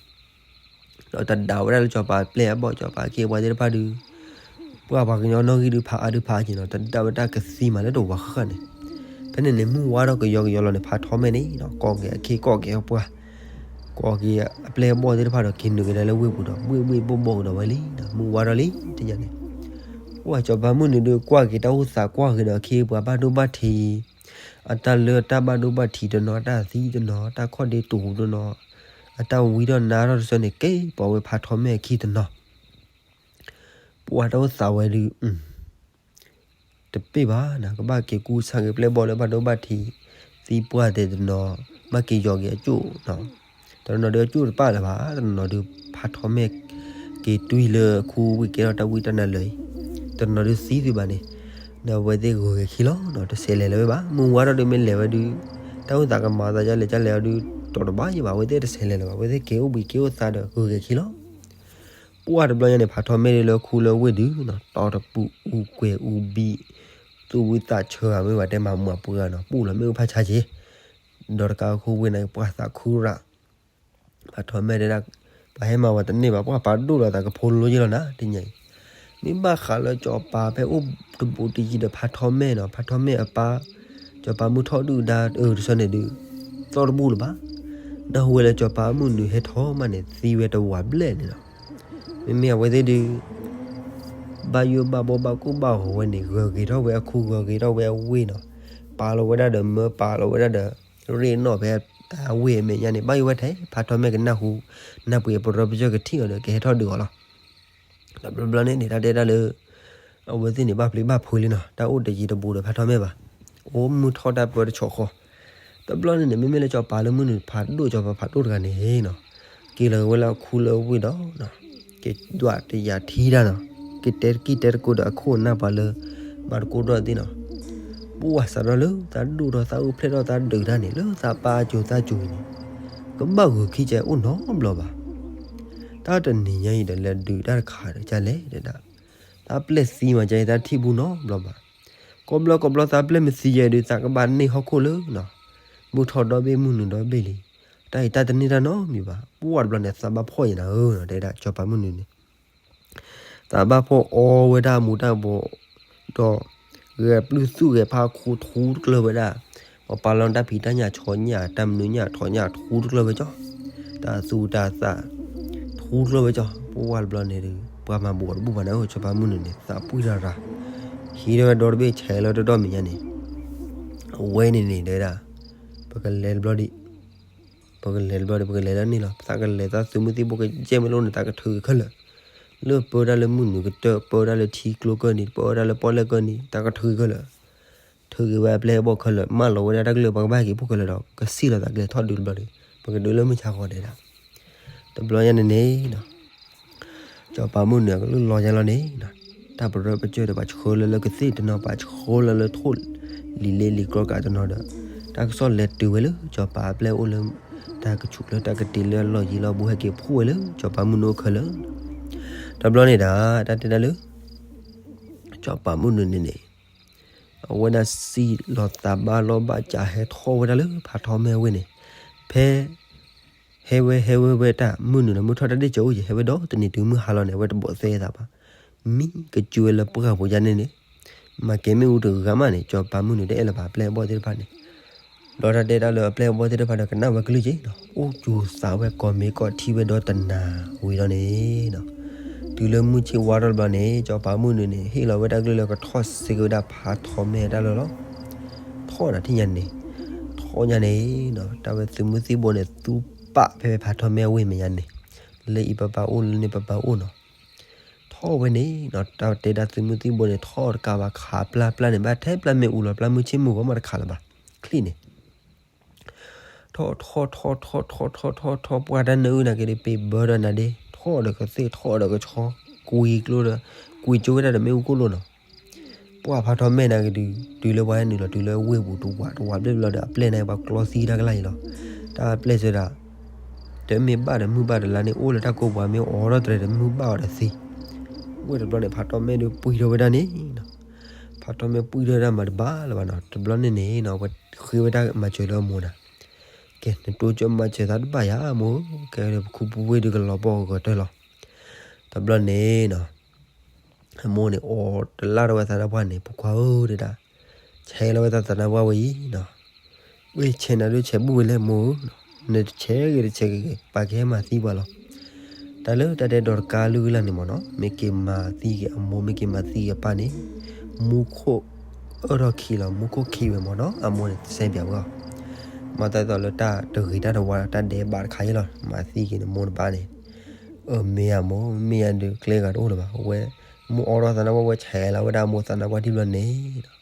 ဒီးတဒၣ်ဝဲဒၣ်လၢစီၤပၤပျဲၢ်အဘီၣ် စီၤပၤအခ့အပှၤသ့ၣ်တဖၣ်ဒုး ပှၤပှၤကညီနီၣ်ဂံၢ်ဒုးဖးအါဒုးဖးအါက့ၤနီၤ တဒၣ်ဝဲတၢ်ကသံမးလၢတဝၤဃၣ်ဃၣ်န့ၣ်, ဖဲန့ၣ်န့ၣ် မုၢ်ဝါထီၣ်ကယီကယီလီၤန့ၣ် ဖးထီမဲာ်န့ၣ်နီၤ ကိးက့ၤအခ့ကိးက့ၤအပှၤ ကိးက့ၤအပျဲၢ်အဘီၣ်သ့ၣ်တဖၣ်ဒီးက့ၤနုာ်က့ၤဒၣ်လၢဝ့ၢ်ပူၤဒီး ဘှ့ၣ်ဘှ့ၣ်ဘီၣ်ဘီၣ်ကဒီးဝဲလံနီၤ မုၢ်ဝါထီၣ်လံတညါန့ၣ်, ပှၤစီၤပၤမုၢ်နုာ်ဒုးကွၢ်က့ၤတၢ်အိၣ်သးကွၢ်က့ၤဒီးအခ့အပှၤဘၣ်ဒိဘၣ်ထံး အတၢ်လၢတၢ်ဘၣ်ဒိဘၣ်ထံးတနီၤ တၢ်သံတနီၤ တၢ်ခီၣ်ဒ့တူာ်တနီၤ အတၢ်ဝံထီၣ်နါထီၣ်တဆၢန့ၣ် ကဲပိာ်ဝဲဖးထီမဲာ်အခံတနီၤ ပှၤတၢ်အိၣ်သးဝဲဒုး တပ့ၢ်ဘၣ်နီၤ ကဘၣ်က့ၤကူစါက့ၤပျဲၢ်ဘီၣ်လၢဘၣ်ဒိဘၣ်ထံး သံပှၢ်တဲတနီၤ ဘၣ်က့ၤယီၤက့ၤအကၠိၣ်နီၤ တနီၤဒုးအကၠိၣ်တပၣ်လၢၤဘၣ် တနီၤဒုးဖးထီမဲာ် က့ၤတွံၢ်လၢအခူဝ့ၢ်ကဲထီၣ်တၢ်ဝံတၢ်နါလၢာ်အံၤ တနီၤဒုးသံသုဘၣ်န့ၣ် ဒီးအဝဲသ့ၣ်ဂုၤဂဲၤခံလီၤနီၤ တဆဲးလဲၤလၢၤဝဲဘၣ် မုၢ်ဝါထီၣ်ဒုးမ့ၢ်လဲၤဝဲဒုး တၢ်အိၣ်သးကမၤသးဒ်လဲၣ်ဒ်လဲၣ်အီၤဒုး တီၤတဘၣ်ယံၤဘၣ် အဝဲသ့ၣ်တဆဲးလဲၤလၢၤဘၣ် အဝဲသ့ၣ်က့ၤအိၣ်ဘှံးက့ၤအိၣ်သါဒီးဂုၤဂဲၤခံလီၤ ပှၢ်တဘျီညါန့ၣ် ဖးထီမဲာ်ဒုးလၢခူလၢဝ့ၢ်ဒုးနီၤ တီတပူၤအူကွဲၤအူဘံၣ် သူၣ်ဝံသးဆၢဧါ မ့ၢ်ဝဲတဲမၤမူးပှၢ်နီၤ ပူၣ်လီၤမ့ၣ်အူဖးဆါက့ၤ ဒီးတကးအခိၣ်ဝ့ၢ်န့ၣ် ပှၢ်သးခုရၣ် ဖးထီမဲာ်တဲဒၣ် ပှၤဟဲမၤဝဲတန့ၢ်ဘၣ် ပှၢ်ပာ်ဒိၣ်လီၤသးကဖိလၢယ့ၢ်လီၤနၤ တညါအံၤ မ့ၢ်ဘၣ်ဃးလၢစီၤပၤဖဲအိၣ်တဘူးတယံၤဒီးဖးထီမဲာ်နီၤ ဖးထီမဲာ်အပၢ် စီၤပၤမုၢ်ထီၣ်ဒုၣ်ဒါအတဆၢန့ၣ်ဒုး သီၣ်တဘူၣ်လၢၤဘၣ် ဒီးဝဲလၢစီၤပၤမုၢ်နုာ်ဟဲထီၣ်မးန့ၣ် သံဝဲတဝာ်ဘျဲၣ်န့ၣ်လီၤ မ့မ့ၢ်အဝဲသ့ၣ်ဒုး ဘၣ်ယိၣ်ဘၣ်ဘီဘၣ်ကိၢ်ဘၣ်ဂီၤဝဲန့ၣ် ဂၢၤဂ့ၤထီၣ်ဝဲအခူ ဂၢၤဂ့ၤထီၣ်ဝဲအဝ့ၢ်နီၤ ပာ်လီၤဝဲဒၣ်ဒီးမၢ ပာ်လီၤဝဲဒၣ်ဒီး ရ့ၣ်နီၣ်ဖဲအဝ့ၢ်အမဲာ်ညါန့ၣ် ဘၣ်ယိၣ်ဝဲထဲ ဖးထီမဲာ်ကနၢ်ဟူ နၢ်ပှ့ၤအပရၢပကၢၢ်ကထံၣ်အီၤဒီး ကဟဲထီၣ်ဒုးအီၤလီၤ တဘျီဘျီန့ၣ်န့ၣ် တၢ်တဲဒၣ်လၢ အဝဲသ့ၣ်န့ၣ် ဘၣ်ပျံၤဘၣ်ဖုးလံနီၤ တၢ်အိၣ်တယံၤတဘူးဒီးဖးထီမဲာ်ဘၣ် အိၣ်မုၢ်ထီၣ်တၢ်ပၢတဆီးဃီ တဘျီန့ၣ်န့ၣ် မ့မ့ၢ်လၢစီၤပၤလၢမုၢ်နုာ်ဖးဒိၣ် စီၤပၤဖးဒိၣ်တဂၤန့ၣ်နီၤ က့ၤလီၤက့ၤဝဲလၢအခူလၢဝ့ၢ်ဒီး က့ၤဒွးတယာ်ထံတၢ်နီၤ က့ၤတဲတကံၢ်တဲတကိးဒီးအခိၣ်အနၢ်ပှၤလၢ မၤတကိးဒီးသ့ၣ်နီၤ ပှၢ်စးထီၣ်လၢသးဒိၣ်ထီၣ် သးအိၣ်ဖျဲၣ်ထီၣ်သးဒုးတၢ်န့ၣ် လၢသးပၢ်အစိၤသးစိၤအံၤန့ၣ် ကဘၣ်ဂုၤခံကဲအိၣ်နီတဘျီဘၣ် တၢ်တနံၤညါအံၤဒီး လဲၤဒုးတၢ်တခါဒီးကလဲၣ်တဲဒၣ် တၢ်ပျဲၢ်သံမးကဲအံၤ တၢ်ထံၣ်ဘူးနီတဘျီဘၣ် ကိးဘျီကိးဘျီသးပျဲၢ်မ့ၢ်သံယဲအံၤဒုး သးကဘၣ်န့ၢ်ဟီၣ်ခိၣ်လၢနီၤ မုၢ်ထီၣ်ဒီဘ့ၣ် မုၢ်နုာ်ဒီဘ့ၣ်လံ တၢ်အံၤတၢ်တန့ၢ်တၢ်နီတမံၤဘၣ် ပှၢ်တဘျီန့ၣ် သးဘၣ်ဖှီၣ်ယဲနၤဧၢနီၤ တဲဒၣ်စီၤပၤမုၢ်နုာ်န့ၣ် သးဘၣ်ဖှီၣ်အီဝဲဒၣ်မူၤတၢ်ဘိး ဒီး ဂဲၤပျုၢ်သူၣ်ဂဲၤဖးခူထူတကျၢၢ်ဝဲဒၣ် ပှၤပာ်လီၤတၢ်ဖံးတၢ်ညၣ်ဆီညၣ် တၢ်မနုၤညၣ်ထီၣ်ညၣ်ထူတကျၢၢ်ဝဲကၠီ တၢ်သူတၢ်သၣ် ထူတကျၢၢ်ဝဲကၠီ ပှၢ်တဘျီန့ၣ်ဒီး ပှၤမၤဘူးအီၤတဘူၣ်ဘၣ်န့ၣ် စီၤပၤမုၢ်နုာ်န့ၣ် သးပှံၢ်တၢ်ရၤ ဟံးထီၣ်ဝဲဒီတဘ့ၣ်ဆဲးလၢတဒီၣ်မဲာ်ညါန့ၣ် အဝဲန့ၣ်န့ၣ်တဲဒၣ် ပကလဲၤတဘျီဒံး ပကလဲၤတဘျီဒီး ပကလဲၤလၢန့ၣ်လီၤ သးကလဲၤသးသုးမုၢ်သံၣ်ဘိကယဲၢ်မ့ၢ်လၢန့ၣ် သးကထုးက့ၤခဲလၢာ် လၢပၢတၢ်လၢမုၢ်နုာ်ကတၢၢ် ပၢတၢ်လၢထံကျိကၢၢ်နံၤ ပၢတၢ်လၢပီၣ်လဲၣ်ကၢၢ်နံၤ သးကထုးက့ၤခဲလၢာ် ထုးက့ၤဝဲအပျဲၢ်အဘီၣ်ခဲလၢာ် မၢလီၤဝဲဒၣ်တၢ်ကလုၢ် ပှၤကဘၣ်ဟဲက့ၤဖှိၣ်ခဲလၢာ်ဒီး ကစံၣ်လီၤသးကလဲၤထီၣ်ဒုးတဘျီဒီး ပကဒုးလၢမုၢ်ဆါဃီဒဲးဒၣ် တဘျီညါန့ၣ်န့ၣ် စီၤပၤမုၢ်နုာ်အကလုၢ်လီၤညါလီၤန့ၣ် တၢ်ပရၢပကၢၢ်ဒီး ပှၤဆှၢလၢလၢကသ့ၣ်တနီၤ ပှၤဆှၢလၢလၢထိၣ်လံၤလ့လံၤကြီကးတနီၤဒီး တၢ်ကစီၣ်လဲၤတုၤဝဲလၢ စီၤပၤအပျဲၢ်အိၣ်လၢ တၢ်ကဆူးကျၢၢ်တၢ်ကတ့ၤလၢအလီၢ်ယံၤလီၢ်ဘူး ဟဲက့ၤဖှိၣ်ဝဲလၢ စီၤပၤမုၢ်နုာ်အိၣ်ခဲလၢာ် တဘျီန့ၣ်ဒၣ် တၢ်တဲဒၣ်လၢ စီၤပၤမုၢ်နုာ်န့ၣ်န့ၣ် အဝဲဒၣ်စံၣ်လီၤသးဘၣ်လီၢ်ဘၣ်စးဟဲထီၣ်ဝဲဒၣ်လၢဖးထီမဲာ်ဝ့ၢ်န့ၣ် ဖဲ ဟဲဝဲဟဲဝဲဝဲတၢ် မုၢ်နုာ်ဒီးမုၢ်ထီၣ်တၢ်ဒ့ၣ်စၢၤအိၣ်ယံၤ ဟဲဝဲဒီတနံၤတုၤမုၢ်ဟါလီၤန့ၣ် အဝဲတဘိးသဲအသးဘၣ် မံကစၢၤဝဲလၢပှၢ်ပူၤယါန့ၣ်န့ၣ် မၤကဲမ့ၣ်အူတဂၤမးန့ၣ် စီၤပၤမုၢ်နုာ်တအဲၣ်လၢၤဘၣ် အပျဲၢ်အဘီၣ်သ့ၣ်တဖၣ်န့ၣ် ဒီးတၢ်တဲတၢ်လၢအပျဲၢ်အဘီၣ်သ့ၣ်တဖၣ်ဒီးကနၣ်ဝဲကလုၢ်က့ၤနီၤ အိၣ်ကၠူၤသးဝဲကိးမ့ၢ်ကိးထံဝဲဒီတနၤဝံၤလီၤန့ၣ်နီၤ တုၤလၢမုၢ်ဆ့ၣ်ဝါထီၣ်တဘျီန့ၣ် စီၤပၤမုၢ်နုာ်န့ၣ် ဟ့ၣ်လီၤဝဲတၢ်ကလုၢ်လၢကထီၣ်စ့က့ၤဝဲဒၣ်ဖးထီမဲာ်တၢ်လီၢ်လီၤ ထီၣ်နၤထံၣ်ညါန့ၣ် ထီၣ်ညါန့ၣ်နီၤ တၢ်ဝဲသုးမုၢ်သံၣ်ဘိန့ၣ် သူပာ်ဖဲဖဲဖးထီမဲာ်ဝ့ၢ်မဲာ်ညါန့ၣ် လၢအံၤပပာ်အိၣ်လၢန့ၣ်ပပာ်အိၣ်နီၤ ထီၣ်ဝဲန့ၣ်နီၤ တၢ်တဲဒၣ်သုးမုၢ်သံၣ်ဘိန့ၣ် ထီၣ်တကးဘၣ်ခးပျၢ်ပျၢ်န့ၣ် ဘၣ်ထဲပျၢ်မ့ၣ်အူလီၤ ပျၢ်မုၢ်ဆ့ၣ်မုၢ်ဂီၤမးတခးလၢၤဘၣ် ချံၣ်န့ၣ် ထီၣ်ထီၣ်ထီၣ်ထီၣ်ထီၣ်ထီၣ်ထီၣ်ထီၣ်ထီၣ် ပှၢ်တၢ်နၢအုၣ်နာ်က့ၤဒုး ပ့ၤဘၢဒီးနၤဒ့ ထီၣ်ဒီးကသ့ၣ်ထီၣ်ဒီးကဆီ ကွံာ်ကျိဒီး ကွံာ်ကၠိဝဲဒၣ်ဒီးမ့ၣ်အူကိၣ်လိၤနီၤ ပှၢ်ဖးထီမဲာ်နာ်က့ၤဒုး တုၤလၢပှၤဟဲနုာ်လီၤ တုၤလၢဝ့ၢ်ပူၤတဝးတဝးဘျဲၣ်ဘျီဒီး အပျဲၢ်န့ၣ်ပှၤကျီသံတၢ်ကလာ်အံၤလီၤ တၢ်ပျဲၢ်စၢၤဒၣ် တမ့ၢ်ဘၣ်ဒီးမုၢ်ဘၣ်တလါန့ၣ် အိၣ်လၢတၢ်ကိးပှၤမ့ၢ်အိးထီၣ်တြဲၤဒီးမုၢ်ဘၣ်အီၤဒီးသံ ဝဲတဘျီန့ၣ် ဖးထီမဲာ်ဒုးပှံၢ်ထီၣ်ဝဲဒၣ်န့ၣ်နီၤ ဖးထီမဲာ်ပှံၢ်ထီၣ်ဝဲဒၣ်မးတဘၣ်လၢၤဘၣ်နီၤ တဘျီန့ၣ်န့ၣ်နီၤ အဝဲဃ့ဝဲဒၣ်မၤစၢၤလၢအမိၢ်နၤ ကဲ နတိစၢၤမၤစၢၤသးတဘၣ်ယၤမိၢ်ဧၢ, ကဲ ပခူပဝ့ၢ်ဒုးကလီၤဘီၣ်ဂီၤတၢၢ်လီၤ. တဘျီန့ၣ်နီၤ အမိၢ်န့ၣ် အီၤတလၢ်ထီၣ်ဝဲသးနါပှၢ်န့ၣ် ဖိခွါဧၢ တဲဒၣ်, ဆဲးလီၤဝဲသးသးနါပှၢ်ဝဲအံၤနီၤ, ဝဲဆဲးနၤဒုးဆဲးဘူၣ်ဝဲလဲၣ်မိၢ်ဧၢ, နတဆဲးဂ့ၤတဆဲးဂ့ၤဂ့ၤ ပာ်ကဟဲမၤသံပှၤလီၤ. တၢ်လၢတၢ်တဲဒီးတကါလုၢ်ကလၢ်န့ၣ်မ့ၢ်နီၤ မ့ၢ်က့ၤမၤသံက့ၤအမိၢ် မ့ၢ်က့ၤမၤသံက့ၤအပၢ်န့ၣ် မူခိၣ်အၢၣ်ထီၣ်ခံလီၤ, မူခိၣ်ခံဝဲမ့ၢ်နီၤ အမိၢ်န့ၣ် စဲပၠးဝဲအီၤ, မၤသးဒ်သိးလၢတၢ်တဂ့ၤတၢ်တဝါဒီး တၢ်ဒဲးဘးတခါအံၤလီၤ, မၤသံက့ၤနမိၢ်နပၢ်န့ၣ်, အမ့ၢ်ဧါမိၢ်, မ့ၢ်ဧါဒုး ကျဲဂၤတအိၣ်လၢၤဘၣ်, အဝဲ မိၢ်အီထီၣ်သးနါပှၢ် ဝဲဆဲးလီၤဝဲဒၣ်အမိၢ်သးနါပှၢ်ထံၣ်ဘျီန့ၣ်နီၤ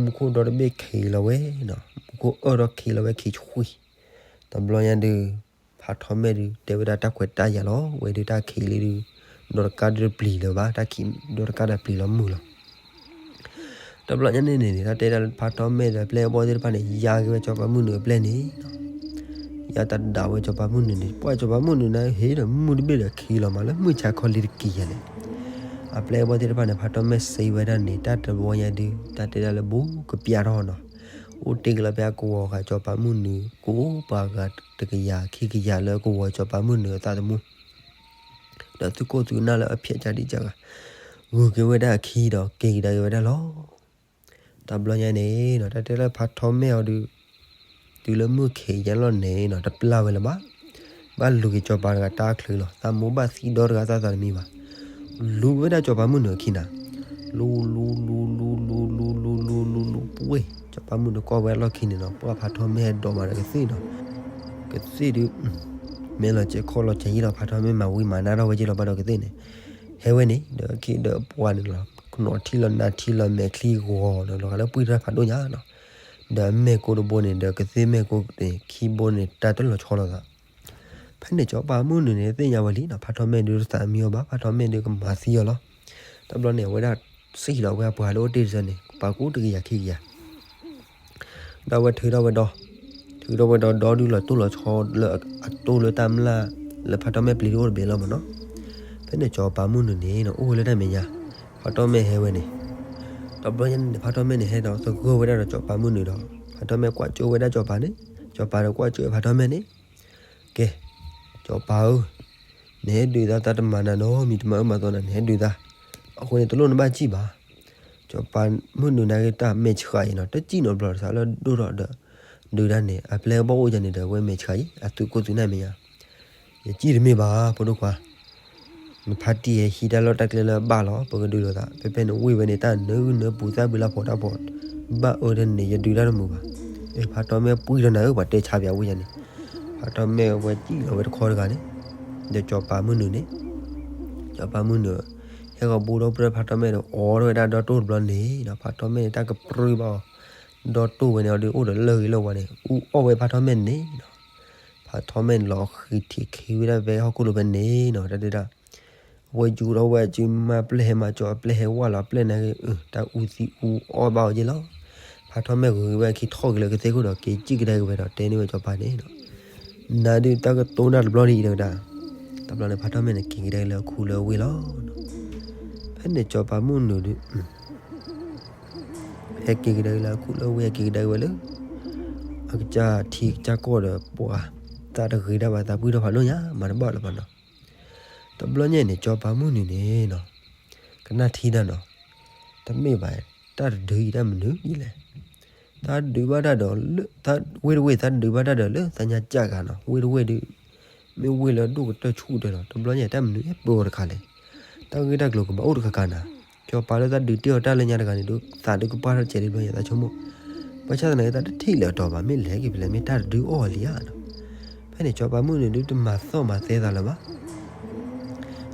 မူခိၣ်ဒီတဘ့ၣ်ခံလီၤဝဲနီၤ, မူခိၣ်အၢၣ်ထီၣ်ခံလီၤဝဲခံဆှံ, တဘျီညါဒုး ဖးထီၣ်မဲာ်ဒုး တဲဝဲဒၣ်တၢ်ခွဲးတၢ်ယာ်လီၤ, ဝဲဒုးတၢ်ခံးလံဒုး ဒီတကါဒုးတပျံၤလၢၤဘၣ်, တၢ်ခံးဒီတကါဒီးပျံၤလီၤမုာ်လီၤ. တဘျီညါန့ၣ်န့ၣ် တၢ်တဲဒၣ်လၢဖးထီၣ်မဲာ်ဒီးပျဲၢ်အဘီၣ်သ့ၣ်တဖၣ်န့ၣ် ယါက့ၤဝဲစီၤပၤမုၣ်နုာ်အပျဲၢ်န့ၣ်နီၤ, ယါတၢ်ဒၣ်ဝဲစီၤပၤမုၣ်နုာ်န့ၣ်, ပှၤစီၤပၤမုၣ်နုာ်န့ၣ် ဟ့ၣ်ဒီးမုၢ်တဘ့ၣ်ဒီးခံလီၤမး လၢမုၢ်ဆါခီလံတက့ၢ်ယၤလဲၣ်. အပျဲၢ်အဘီၣ်သ့ၣ်တဖၣ်န့ၣ် ဖးထီၣ်မဲာ်စံးဝဲဒၣ်န့ၣ် တၢ်တဘျီညါဒုး တၢ်တဲဒၣ်လၢဘူးကပျၢ်ထီၣ်နီၤ, အိၣ်တ့ၢ်က့ၤလီၤဖဲအကဝီၤဃာ်စီၤပၤမုၣ်နုာ် ကိးပှၤဂၤတကယၤခံကယၤလၢအကဝီၤစီၤပၤမုၣ်နုာ်အသးသမူ ဒီးသုးခိၣ်သုးနၢ်လၢအဖျဲးကဒံကဂၤ, ဂုၤက့ၤဝဲဒၣ်အခံဒီးက့ၤကဒါက့ၤဝဲဒၣ်လီၤ. တဘျီညါန့ၣ်နီၤ တၢ်တဲလၢဖးထီၣ်မဲာ်အီၤဒုး တုၤလၢမုၢ်ခံးညါလီၤန့ၣ်နီၤ တပျၢ်ဝဲလၢၤဘၣ်, ဘၣ်လူၤက့ၤစီၤပၤတဂၤတၢ်ချုးလီၤ, သးမိၢ်ဘၣ်သံဒီတဂၤသးသးတမံၤဘၣ်, လူၤဝဲဒၣ်စီၤပၤမုၣ်နုာ်အခံနၤ, လူၤလူၤလူၤလူၤလူၤလူၤလူၤလူၤလူၤပှ့ၢ်, စီၤပၤမုၣ်နုာ်ကွၢ်ဝဲအလီၢ်ခံန့ၣ်နီၤ ပှၢ်ဖးထီၣ်မဲာ်ဟဲဒိးမးဒီးကသ့ၣ်နီၤ, ကသ့ၣ်ဒုး မဲာ်လီၤကဲခီၣ်လီၤကဲယံာ်လီၤ ဖးထီၣ်မဲာ်မၤဝံၤမၤနါထီၣ်ဝဲက့ၤလီၤဘၣ်ဒီးကသ့ၣ်န့ၣ်, ဟဲဝဲန့ၣ် ဒီးခံဒီးအပှၤန့ၣ်လီၤ, ကနီၤထံလီၤနါထံလီၤမဲာ်ချံဂီၤနီၤ လီၤဂာ်လၢပှံၢ်ထီၣ်ဖးဒိၣ်ညါနီၤ, ဒီးအမဲာ်ကိးတဘိန့ၣ် ဒီးကသ့ၣ်မဲာ်ကိးန့ၣ် ခံဘိန့ၣ် တၢ်တလီၤဆီလိာ်သး ဖဲန့ၣ်စီၤပၤမုၣ်နုာ်န့ၣ် သ့ၣ်ညါဝဲလံနီၤ ဖးထီၣ်မဲာ်ဒုးတသးမံအီၤဘၣ် ဖးထီၣ်မဲာ်ဒုးကမၤသံအီၤလီၤ. တဘျီန့ၣ် အဝဲဒၣ်စံၣ်လီၤဝဲအပှၤလၢအိၣ်တ့ၢ်တစၢန့ၣ် ပာ်ကူတကယၤခံကယၤ ဒီးအဝဲထုးထီၣ်ဝဲဒီ, ထုးထီၣ်ဝဲဒီဒီဒုးလီၤတိၢ်လီၤဆီလၢအတိၢ်လၢတၢ်မျၢ် လၢဖးထီၣ်မဲာ်ပျံၤဒုးအိၣ်တဘ့ၣ်လီၤမ့ၢ်နီၤ. ဖဲန့ၣ်စီၤပၤမုၣ်နုာ်န့ၣ်နီၤ အိၣ်ဝဲလၢတၢ်မဲာ်ညါ, ဖးထီၣ်မဲာ်ဟဲဝဲန့ၣ်, တဘျီညါန့ၣ် ဖးထီၣ်မဲာ်န့ၣ်ဟဲဒီးသဂၢၢ်ဝဲဒၣ်ဒီးစီၤပၤမုၣ်နုာ်ဒီး ဖးထီၣ်မဲာ်ကွၢ်ကၠိဝဲဒၣ်စီၤပၤန့ၣ်, စီၤပၤဒီးကွၢ်ကၠိဝဲဖးထီၣ်မဲာ်န့ၣ်, ကဲ, စီၤပၤဧၢ, နဟဲဒုးသး သးတမၤနၤနီတမံၤ တမၤအၢမၤသီနၤ နဟဲဒုးသး, အဃိန့ၣ် တလိၣ်နဘၣ်စံၣ်ဘၣ်. စီၤပၤမုၣ်နုာ်နာ်က့ၤတၢ်မဲာ်ဆှးအံၤနီၤ တစံၣ်နီတဘျီ တစးလၢဒိၣ်ထီၣ်ဒီး ဒုးတၢ်န့ၣ် အပျဲၢ်အဘီၣ်အိၣ်ယၤန့ၣ်ဒီး အဝဲမဲာ်ဆှးအံၤ အသုးခိၣ်သုးနၢ်မဲာ်ညါ, ယစံၣ်တမ့ၢ်ဘၣ် ဖိဒိၣ်ခွါ နဖါတံၢ်ဟဲဟံးတၢ်လီၢ်တၢ်ကျဲလၢအဘၣ်လီၤ ပကဒုးလိာ်သး ဖဲဖဲန့ၣ်ဝ့ၢ်ဝဲန့ၣ် တၢ်နၢနၢပူၤသၣ်ဘုလၢဖီတၢ်ဖီ, ဘၣ်အၢတန့ၣ် ယဒုးတၢ်တမုာ်ဘၣ်. ဖးထီၣ်မဲာ်ပှံၢ်ထီၣ်နၤဧၢ ပှၤတဲဆါပၠးဝ့ၢ်ယၤန့ၣ်, ဖးထီၣ်မဲာ်ဝဲစံၣ်လီၤဝဲတခီတဂၤန့ၣ်, ဒီးစီၤပၤမုၣ်နုာ်န့ၣ်, စီၤပၤမုၣ်နုာ် ဟဲဂီၤဘူးဒီပုၢ်ဒီဝဲၢ်ဖးထီၣ်မဲာ်ဒီး အိးထီၣ်ဝဲဒၣ်ဒီတိၢ်တဘျီန့ၣ်ဒီး ဖးထီၣ်မဲာ်န့ၣ် တၢ်ကပြုၢ်ဘၣ်အီၤ, ဒီတိၢ်ဝဲန့ၣ်အီၤဒုးအိၣ်ဒီးလၢၢ်ဂ့ၤလၢၢ်ဝါန့ၣ် အူအီၣ်ဝဲဖးထီၣ်မဲာ်န့ၣ်နီၤ. ဖးထီၣ်မဲာ်န့ၣ်လီၤဃံးထံးခံဝဲဒၣ်ဖဲဟီၣ်ခိၣ်လိၤဖဲန့ၣ်နီၤ တၢ်တဲဒၣ် အဝဲယူၤထီၣ်ဝဲအစုမါပျဲၢ်ဟဲမၤကၠီအပျဲၢ်ဟဲဝၣ်လီၤအပျဲၢ်န့ၣ်ဂ့ၤ တၢ်အူသံအူအီၣ်ဘၣ်အီၤက့လီၤ. ဖးထီၣ်မဲာ်ဂုၤက့ၤဝဲအခံထီၣ်က့ၤလၢကသ့ၣ်ခိၣ်ဒီး က့ၤစံၣ်ကဒါက့ၤဝဲဒီး တဲန့ၢ်ဝဲစီၤပၤန့ၣ်ဒီး နၤဒုးတၢ်ကတိၤနၢ်တဘျီဒ်အံၤတကဒါ, တဘျီန့ၣ် ဖးထီၣ်မဲာ်န့ၣ် က့ၤကဒါက့ၤလၢအခူလၢအဝ့ၢ်လီၤ. ဖဲန့ၣ်စီၤပၤမုၣ်နုာ်ဒုး ဟဲက့ၤကဒါက့ၤလၢအခူလၢအဝ့ၢ် ဟဲက့ၤကဒါက့ၤဝဲလၢ အကစၢ်ထံကစၢ်ကီၢ်ဒီးပှၤ သးတဂ့ၤတၢ်ဘၣ် သးပှံၢ်ထီၣ်ဖးဒိၣ်ညါ မၤတဘၣ်လၢၤဘၣ်နီၤ. တဘျီညါန့ၣ် စီၤပၤမုၣ်နုာ်န့ၣ်နီၤ ကနၣ်ထံတၢ်နီၤ, တမ့ၢ်ဘၣ် တၢ်တဒုအံၤတၢ်မနုၤအံၤလဲၣ်. သးဒုးဘၣ်တၢ်ဒီးလၢ ဝ့ၢ်တဝ့ၢ် သးဒုးဘၣ်တၢ်ဒီးလၢသးညါကၢ်ဂၤနီၤ ဝ့ၢ်တဝ့ၢ်ဒုး မ့ၢ်ဝ့ၢ်လၢအဒိၣ်ကတၢၢ်ဆူၣ်ကတၢၢ်လီၤ. တဘျီညါတၢ်မနုၤပၢအီၤတခါလဲၣ်. တၢ်ဂ့ၢ်တၢ်ကျိၤကဘၣ်အိၣ်တခါခါနၤ စီၤပၤလၢသးဒုးတ့ၢ်အီၤတၢ်လၢညါတဂၤန့ၣ်ဒုး သးဒုးကပှၢ်ထီၣ်တစဲးဒ်ဘျီညါသးဆိကမိၣ်, ဘၣ်ဆၣ်သနာ်က့ သးတထံၣ်လၢၤအတီၤဘၣ် မ့ၢ်လဲၤက့ၤဖဲလဲၣ် မ့ၢ်တၢ်တဒုအီၣ်လံဧါနီၤ. ဖဲန့ၣ် စီၤပၤမုၣ်နုာ်ဒုးတမၤသီၣ်မၤသဲသးလၢၤဘၣ်.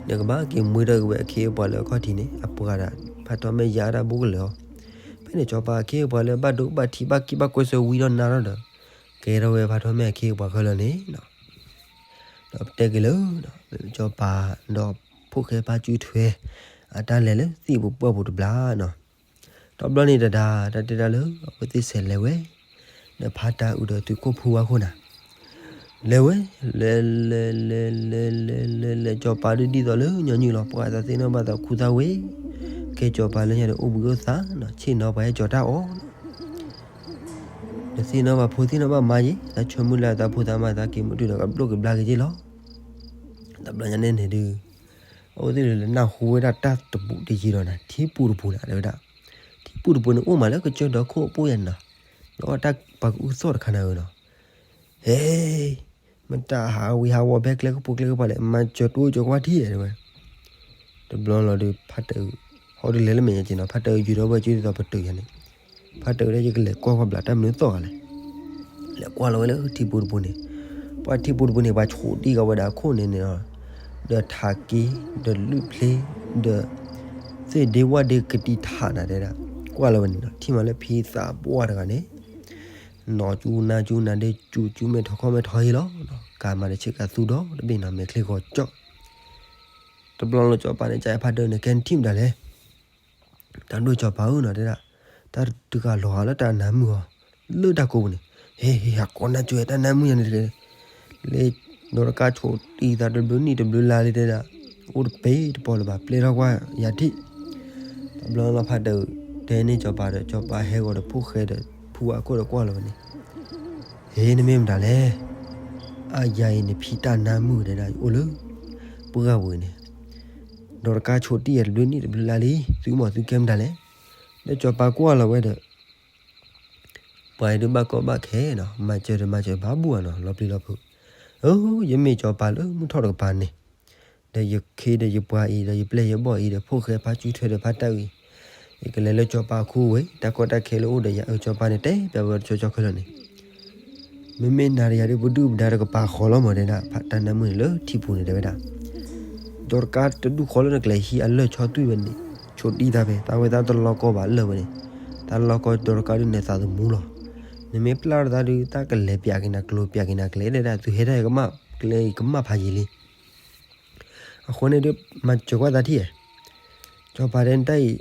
ဒီးကဘၣ်က့ၤမှံထီၣ်က့ၤဝဲအခ့အပှၤလၢအခီၣ်ထံးန့ၣ် အပှၤဒၣ် ဖးထီၣ်မဲာ်ယါတၢ်ဘူးကလၢာ်အီၤ. ဖဲန့ၣ် စီၤပၤအခ့အပှၤလၢဘၣ်ဒိဘၣ်ထံးဘၣ်က့ဘၣ်ကွဲးစၢၤဝံထီၣ်နါထီၣ်ဒီး ကဲထီၣ်ဝဲဖးထီၣ်မဲာ်အခ့အပှၤခဲလၢာ်န့ၣ် ဒီးပတဲက့ၤလၢ စီၤပၤဒီးဖိၣ်ဃဲဖါစုထွဲ အတၢ်လဲၤလၢသ့ၣ်ပူၤပှၢ်ပူၤတဘျီနီၤ. တဘျီန့ၣ်တဒါ တၢ်တဲတၢ်လၢ အဝဲသ့ၣ်ဆဲးလဲၤဝဲ ဒီးဖါတၢ်အုးဒီးသုးခိၣ်ဖူဝါခိၣ်နၤ လဲၤဝဲ လဲၤ လဲၤ လဲၤ လဲၤ လဲၤ လဲၤ လဲၤကၠီၤပၤဒုးဒ်သိးလၢညီနုၢ်လီၤ ပှၤသးသ့ၣ်နီၣ်ဘၣ်သးခူသၣ်ဝဲ ကဲကၠီၤပၤလၢညါဒီးအိၣ်ဘှံးအိၣ်သါနီၤ ဆ့ၣ်နီၤပှၤဟဲကၠီၤတၢ်အီၤနီၤ နသ့ၣ်နီၣ်ဘၣ်ဖိသ့ၣ်နီၣ်ဘၣ်မါယ့ၣ်, တၢ်ဆၢမုၢ်လၢ်သးဖိသးမါသးက့ၤမုၢ်တုၤဒီးကဘျိၣ်ကဘျါက့ၤယ့ၣ်လီၤ. တဘျီညါန့ၣ်န့ၣ်ဒုး အဝဲသ့ၣ်လၢနၢ်ဟူဝဲဒၣ်တၢ်တပူၤတယံၤဒီးနၤ ထံပူၤတပူၤနၤ တဲဝဲဒၣ်, ထံပူၤတပူၤန့ၣ်အိၣ်မးလၢကစၢၢ်ဒီခိၣ်အပူၤယၤန့ၣ်နီၤ, ဒီးတၢ်ပှၤကအုၣ်သီၣ်တခါနၤဧၢနီၤ, ဟဲ မတၤဟးဝံၤဟးဝီၤဖဲကျဲကပူၤကျဲကပၤလဲၣ်, မၤစၢၤတအိၣ်ကၠီကွၢ်ထံၣ်တဲဝဲ. တဘျီလီၤဒီး ဖါတၢ်အုး ဟီဒုးလဲၤလၢမဲာ်ညါက့ၤနီၤ, ဖါတၢ်အုးယုာ်ဒီးဝဲကၠိဒ်သိးပတုာ်ယၤန့ၣ်, ဖါတၢ်အုးဒၣ် ယကလဲၤကွၢ်ကွၢ်ဘျးတၢ်မနုၤသီၣ်ဂၤလဲၣ်. လဲၤကွၢ်လီၤဝဲလၢထံပူၤတပူၤန့ၣ်, ပှၤထံပူၤတပူၤန့ၣ် ပှၤဆိးတံၢ်ကီးဝဲဒၣ်အခိၣ်န့ၣ်န့ၣ်လီၤ, ဒီးထးက့, ဒီးလုၢ်ဖျ့, ဒီး သ့ၣ်ဒ့ဝၣ်ဒ့ကတံာ်ထးနၤတဲဒၣ်, ကွၢ်လီၤဝဲန့ၣ်နီၤ, ထံၣ်မးလၢဖံသးပှၢ်တဂၤန့ၣ် နီၢ်ကၠူနါကၠူနၤဒ့ကၠူကၠူမဲာ်ထီၣ်ခီၣ်မဲာ်ထီၣ်ဟ့လီၤ, ကၤမၤတဆ့ကၤသူဒီတဘ့ၣ်နီၤ, မဲာ်ချ့ဂီၤကၠီၣ်. တဘျီလီၤစီၤပၤန့ၣ် ကၠီဖါတၢ်အုးန့ၣ် ကဲနထံၣ်မတၤလဲၣ်, တၢ်ဒိၣ်စီၤပၤဧၢနီၤတဲဒၣ်, တၢ်တဂၤလီၤဂာ်လၢတၢ်နါမုၢ်အီၤ, လၢတၢ်ကိးပူၤန့ၣ်, ဟ့ၣ်ဟ့ၣ် ဟးကိးနါကၠိဝဲတၢ်နါမုၢ်ယၤန့ၣ်တက့ၢ်, လၢ ဒီးတကါဆိးတံၢ်သးတဘျုးနံၣ်တဘျုးလါလံတဲဒၣ်, အိၣ်တပ့ၤတပီၤလၢၤဘၣ် ပျဲထီၣ်ကွၢ်ယၤထံၣ်. တဘျီလီၤဖါတၢ်အုး တဲန့ၢ်စီၤပၤဒီး စီၤပၤဟဲဂီၤဒီးဖိၣ်ဃဲဒီး ဖုဝါခိၣ်ဒီးကွၢ်လီၤဝဲန့ၣ်, ဟ့ၣ် နမ့ၢ်မတၤလဲၣ်, အယၤအံၤန့ၣ်ဖံတၢ်နါမုၢ်တဲဒၣ် အိၣ်လၢ ပှၢ်ပူၤန့ၣ်, ဒီးတကါဆိးတံၢ်ယၤတဘျုးနံၣ်တဘျုးလါလံ, သုမီၤသုကဲမတၤလဲၣ်. ဒီးစီၤပၤကွၢ်လီၤဝဲဒီး ပှၤအံၤဒုးဘၣ်ကီဘၣ်ခဲနီၤ, မၤစၢၤဒီးမၤစၢၤဘၣ်ဘူၣ်ဧါနီၤ, လီၤပျံၤလီၤဖုး, အၢ ယမ့ၢ်စီၤပၤလၢမုၢ်ထီၣ်တကပၤန့ၣ်, ဒီးယခ့ဒီးယပှၤအံၤဒီးယပျဲၢ်ယဘီၣ်အံၤဒီး ဖိၣ်ဃဲဖါစုထွဲဒီးဖါတၢ်အုးအံၤ, ယကလဲၤလၢစီၤပၤအခိဝဲ, တၢ်ကီတၢ်ခဲလၢအိၣ်ဒီးယၤအၢ စီၤပၤန့ၣ် တဲပျးဝဲတဆီဆီခဲလၢာ်န့ၣ် မ့မ့ၢ်နၤဒီးယၤဒုး ပဒုၣ်ပဒါတကပၤဃီလီၤမးတဲဒၣ်, ဖါတၢ်နါမုၢ်န့ၣ်လၢထံပူၤန့ၣ်တဲဝဲဒၣ်, ဒီးတကါတဒူၣ်ဃီလၢနကလဲၤဟံးအလၢၢ်ဆီသွံၣ်ဝဲန့ၣ်, ဆိးတံၢ်သးဖဲ သးဝဲသးတလီကီဘၣ်လၢၢ်ဝဲန့ၣ်, တၢ်လီကီဒီးတကါဒုးနသးသမူလီၤ. နမ့ၢ်ပျၢ်ထီၣ်သးဒုး တၢ်ကလဲၤပျးက့ၤနၤကျိၤ ပျးက့ၤနၤကျဲဒၣ်, သုဟဲတၢ်ကမၣ်ကျဲအံၤကမၣ်ဖးယံာ်လံ အဃိန့ၣ်ဒုး မၤစၢၤကွၢ်သးထံၣ်ဧါ, စီၤပၤတဲနတၢ်အံၤ,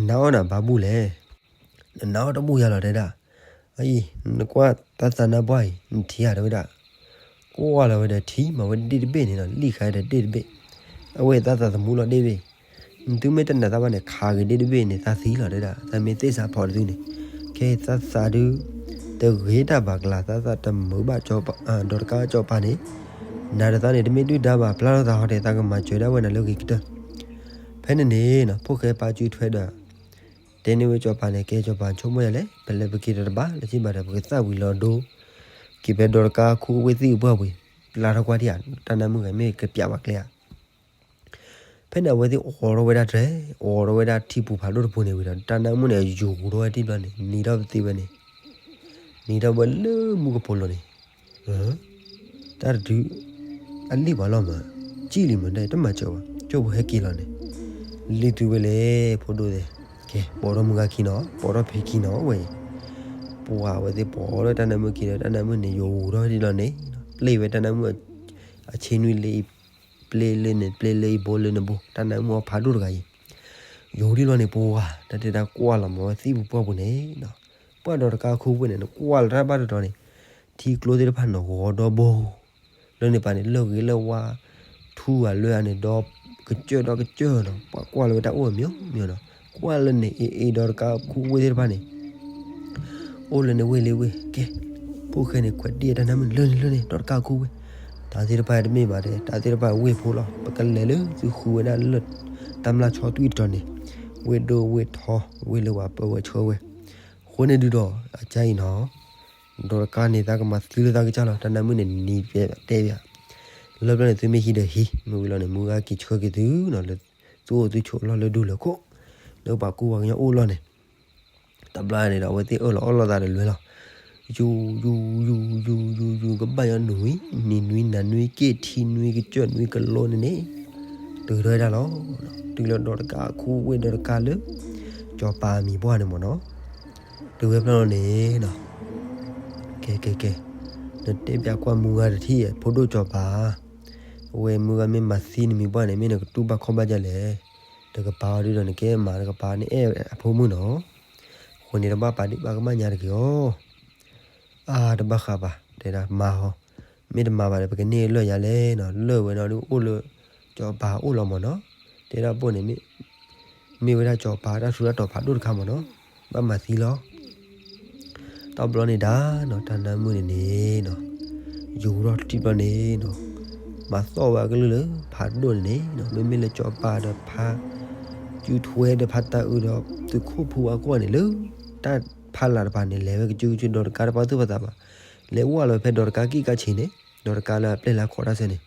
နၤအီၣ်နၤဘၣ်ဘူၣ်လဲၣ်, နနၤအီၣ်တဘူၣ်ယၤလီၤတဲဒၣ်, အအံၤ နကွၢ်တၢ်သးနါပှၢ်အံၤ နထံၣ်ဧါတဲဝဲဒၣ်, ကွၢ်လီၤဝဲဒီးထံၣ် မၤဝဲဒၣ်ဒ့ၣ်တဘ့ၣ်န့ၣ်ဒီး လံၣ်ဃာ်ဒီးဒ့ၣ်တဘ့ၣ်, အဝဲသးသးသမူလီၤဒ့ၣ်ဘ့ၣ်, နသုမ့ၢ်တနာ်သးဘၣ်န့ၣ် ခးက့ၤဒ့ၣ်တဘ့ၣ်န့ၣ် သးသံလီၤတဲဒၣ်, သးမ့ၢ်သ့ၣ်စးဖီတသုန့ၣ်, ခဲသးသးဒုး တဂ့ၤတၢ်ဘၣ်ကျါ သးသးတမုာ်ဘၣ် ဒီးတကါစီၤပၤန့ၣ်, နၤဒီးသးန့ၣ် တမ့ၢ်ဒုၣ်ဒါဘၣ် ပျၢ်ထီၣ်သးဟီဒီး သးကမၤစၢၤဒၣ်ဝဲနၤလၢဂ့ၤကတၢၢ်. ဖဲန့ၣ်န့ၣ် ဖိၣ်ဃဲဖါစုထွဲဒီး တဲန့ၢ်ဝဲစီၤပၤန့ၣ် ကဲစီၤပၤဆိကမိၣ်ယၤလဲၣ် ပလဲၤပက့ၤဒီးတဘၣ် လၢခံဘၣ်ဒီး ပကသၣ်ဝံၤလီၤဒိ က့ၤဖဲဒီးတကါခူဝ့ၢ်သ့ၣ်အပှၢ်ပူၤ, ပျၢ်ထီၣ်ကွၢ်ထံၣ်ဧါ တၢ်နါမုၣ်ဂၤမ့ၢ်ကပျးပှၤကျဲဧါ. ဖဲန့ၣ်အဝဲသ့ၣ်အိးထီၣ်ဝဲဒၣ်တြဲၤ, အိးထီၣ်ဝဲဒၣ်ထံပူၤဖးဒိၣ်တပူၤန့ၣ်ဝံၤဒီး တၢ်နါမုၣ်န့ၣ် ယူၤထီၣ်ဝဲတဘျီန့ၣ် နံၤထီၣ်ပသ့ဝဲန့ၣ်, နံၤထီၣ်ဝဲလၢမူကပိာ်လိၤန့ၣ်, တၢ်တဒု အလံၣ်ပှၤလီၤမး, ကံၣ်လံမး တမၤစၢၤဘၣ် ကၠိဖိဟဲက့ၤလီၤန့ၣ်, လံသုဝဲလဲၣ် ဖိဒိၣ်သဲး, ကဲ ပိာ်ထီၣ်မုၢ်ဂၤခံနီၤ ပိာ်ထီၣ်ဖံခံနီၤဝဲအံၤ, ပှၤအဝဲသ့ၣ်ပိာ်ထီၣ်တၢ်နါမုၣ်ခံဒီး တၢ်နါမုၣ်န့ၣ် ယူၤထီၣ်ဝဲဒၣ်လီၤန့ၣ်, ပျဲဝဲတၢ်နါမုၣ် အဆ့နွံလၢအံၤ ပျဲလၢန့ၣ် ပျဲလၢအံၤ ဘိလၢန့ၣ်ဘိ တၢ်နါမုၣ်အဖးဒိၣ်တဂၤအံၤ, ယူၤဒ်လီၤန့ၣ် ပှၤ တၢ်တဲတၢ်ကွၢ်လီၤမးဝဲသံၣ်ပူၤပှၢ်ပူၤန့ၣ်, ပှၤဒီးတကါခူဝ့ၢ်န့ၣ် နကွၢ်လၢတၢ်ဘၣ်တတီၤန့ၣ်, ထံကျိသ့ၣ်တဖၣ်န့ၣ် ဂီၤဒီဘိ လၢန့ၣ်ပၤန့ၣ် လၢၢ်ဂ့ၤလၢၢ်ဝါ ထူဂၤလၢအန့ၣ်ဒီး ကစၢၢ်ဒီးကစၢၢ်နီၤ, ပှၤကွၢ်လၢဝဲတၢ်အိၣ်အမျိုးမျိုးနီၤ, ကွၢ်လၢန့ၣ်အ့ၣ်အ့ၣ်ဒီးတကါခူဝ့ၢ်သ့ၣ်တဖၣ်န့ၣ် အိၣ်လၢန့ၣ်ဝ့ၢ်လံဝ့ၢ်, ကဲ ဖိၣ်ဃဲန့ၣ် ခွဲးတံၢ်တၢ်နါမုၣ်လၢန့ၣ်လၢန့ၣ် ဒီးတကါခူဝ့ၢ်, တၢ်သ့ၣ်တဖၣ်တမ့ၢ်ဘၣ်ဒီး တၢ်သ့ၣ်တဖၣ်ဝ့ၢ်ဖိလီၤ, ပကလဲၤလၢသုဃုဝဲဒၣ်လၢ တၢ်မျၢ်ဆီသွံၣ်တတီၤန့ၣ်, ဝ့ၢ်ဒိၣ်ဝ့ၢ်ထီ ဝ့ၢ်လၢပှၤပၢဝဲဆှၢဝဲ, အဃိန့ၣ်ဒုးဒီး အကါအံၤနီၤ ဒီးတကါန့ၣ် သးကမၤသံလၢသးကစၢ်လီၤ, တၢ်နါမုၣ်န့ၣ် နံၤတဲဘၣ်, လၢပျၢၤန့ၣ် သုမ့ၢ်ဟံးဒီးဟံး, မ့ၢ်ဝံၤလီၤန့ၣ် မုၢ်ဂၤက့ၤဆှၢက့ၤသုနီၤ, လၢသုအိၣ်သုဆိးလီၢ်လၢဒူလၢခိၣ်, လၢပှၤကူပှၤကညီအိၣ်လီၢ်န့ၣ်, တဘျီန့ၣ်ဒီး အဝဲသ့ၣ်အၢၣ်လီၤအီလီၤသးဒီးလွဲလီၤ, ယူၤ ယူၤ ယူၤ ယူၤ ယူၤ ယူၤ ယူၤ ကဘၣ်ယီၤနွံ, နံၤနွံ နၤနွံ က့ၣ်ထံနွံ ကစၢၢ်နွံ ကလိန့ၣ်န့ၣ်, တုၤထီၣ်ဝဲဒၣ်လီၤ, တုၤလီၤဒီးတကါခူဝ့ၢ်ဒီးတကါလၢ စီၤပၤမံၤပှၢ်န့ၣ်မ့ၢ်နီၤ, တုၤဝဲဖျၢၣ်လီၤန့ၣ်နီၤ, ကဲ ကဲ ကဲ, နတဲပျးကွၢ်မုၢ်ဂၤတထံၣ် ဖိဒိၣ်စီၤပၤ, အဝဲမုၢ်ဂၤမ့ၢ်မၤသံနမံၤပှၢ်န့ၣ် မ့ၢ်နကတူၢ်ဘၣ်ခီၣ်ဘၣ်ဒ်လဲၣ်, တကပၤအီၤဒုဒီးနကဲမၤတကပၤန့ၣ်အဲၣ်အဖိမုၣ်နီၤ, အဃိန့ၣ်တဘၣ်ပာ်ဒံးဘၣ်ကမၣ်ညါတဂ့ၤအီၤ အါ တဘၣ်ဃးဘၣ် တဲဒၣ်မၤဟီ, မ့ၢ်တမၤဘၣ်ဒီး ပကန့ၢ်လၢၢ်ယၤလဲၣ်နီၤ, လၢၢ်ဝဲနီၤဒုးအိၣ်လၢ စီၤပၤအိၣ်လီၤမ့ၢ်နီၤ, တဲဒၣ်ပိၢ်န့ၣ် မ့ၢ်ဝဲဒၣ်စီၤပၤတၢ်ထူးတၢ်တီၤဖးဒိၣ်တခါမ့ၢ်နီၤ, ဘၣ်မၤသံလီၤ. တဘျီန့ၣ်ဒၣ်နီၤ တၢ်နါမုၣ်န့ၣ်န့ၣ်နီၤ ယူၤထီၣ်တဘျီန့ၣ်နီၤ မၤသီၣ်ဝဲအကလုၢ်လၢဖးဒိၣ်န့ၣ်န့ၣ်နီၤ မ့မ့ၢ်လၢစီၤပၤဒီးဖး ကၠူထွဲဒီးဖးတၢ်အုးဒီး သုးခိၣ်ဖိအကွီၢ်န့ၣ်လၢ တၢ်ဖးလၢ်တဖၣ်န့ၣ် လဲၤဝဲကစုကစု ဒီးတကါတပာ်သူၣ်ပာ်သးဘၣ် လဲၤဝဲလီၤဖဲဒီးတကါကံၣ်ကါဆံးန့ၣ် ဒီးတကါလၢအပျဲၢ်လၢအခီၣ်တၢ်ဆၢန့ၣ်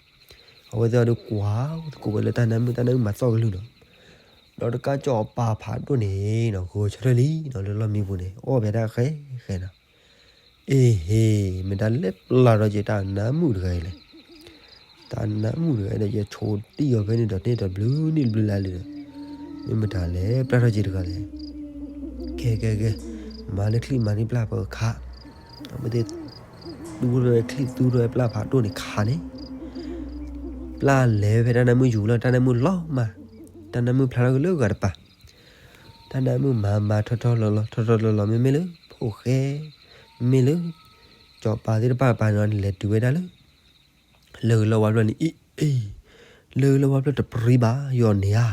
အဝဲသ့ၣ်အီၤဒီးကွၢ်သကိးဝဲလၢတၢ်နါမုၣ် တၢ်နါမုၣ်မၤသီၣ်ကလုၢ်နီၤ ဒီးတကါစီၤပၤဖးဒိၣ်န့ၣ်နီၤ ဂီၤဆၢထၢၣ်လံနီၤ လၢလီၢ်မံပူၤန့ၣ် အီၣ်ဖဲတၢ်ဃဲဃဲနီၤ အ့ဟ့ မ့ၢ်တၢ်လဲၤပျၢ်ထီၣ်က့ၤတၢ်နါမုၣ်တဂၤအံၤလဲၣ် တၢ်နါမုၣ်တဂၤအံၤဒီး ယဆိးတံၢ်အီၤဖဲန့ၣ်ဒီးန့ၢ်တဘျုးနံၣ်တဘျုးလါလံဒီး မ့ၢ်မတၤလဲၣ် ပျၢ်ထီၣ်က့ၤတဂၤလဲၣ် ကဲကဲကဲ မၤန့ၢ်ချံမၤန့ၢ်ပျၢ်ပကခး အဝဲသ့ၣ် သူထီၣ်ဝဲချံသူထီၣ်ဝဲပျၢ်ဖးဒိၣ်န့ၣ်ခးန့ၣ် ပျၢ်လဲၤဝဲဖဲတၢ်နါမုၣ်ယူၤလီၤ တၢ်နါမုၣ်လီၤမၢ် တၢ်နါမုၣ်ဖျါထီၣ်က့ၤလၢဂၤတပၤ တၢ်နါမုၣ်မၤမၤထီထီလီၤလီၤ ထီထီလီၤလီၤ မ့မ့ၢ်လၢ ဖိၣ်ဃဲ မ့မ့ၢ်လၢ စီၤပၤသ့ၣ်တဖၣ်ပၤန့ၣ် လဲၤတုၤဝဲဒၣ်လၢ လၢၢ်ဂ့ၤလၢၢ်ဝါဖျၢၣ်န့ၣ် အံၤ အံၤ လၢၢ်ဂ့ၤလၢၢ်ဝါဖျၢၣ်တပြံဘၣ် ယီၤန့ၢ်ဧါ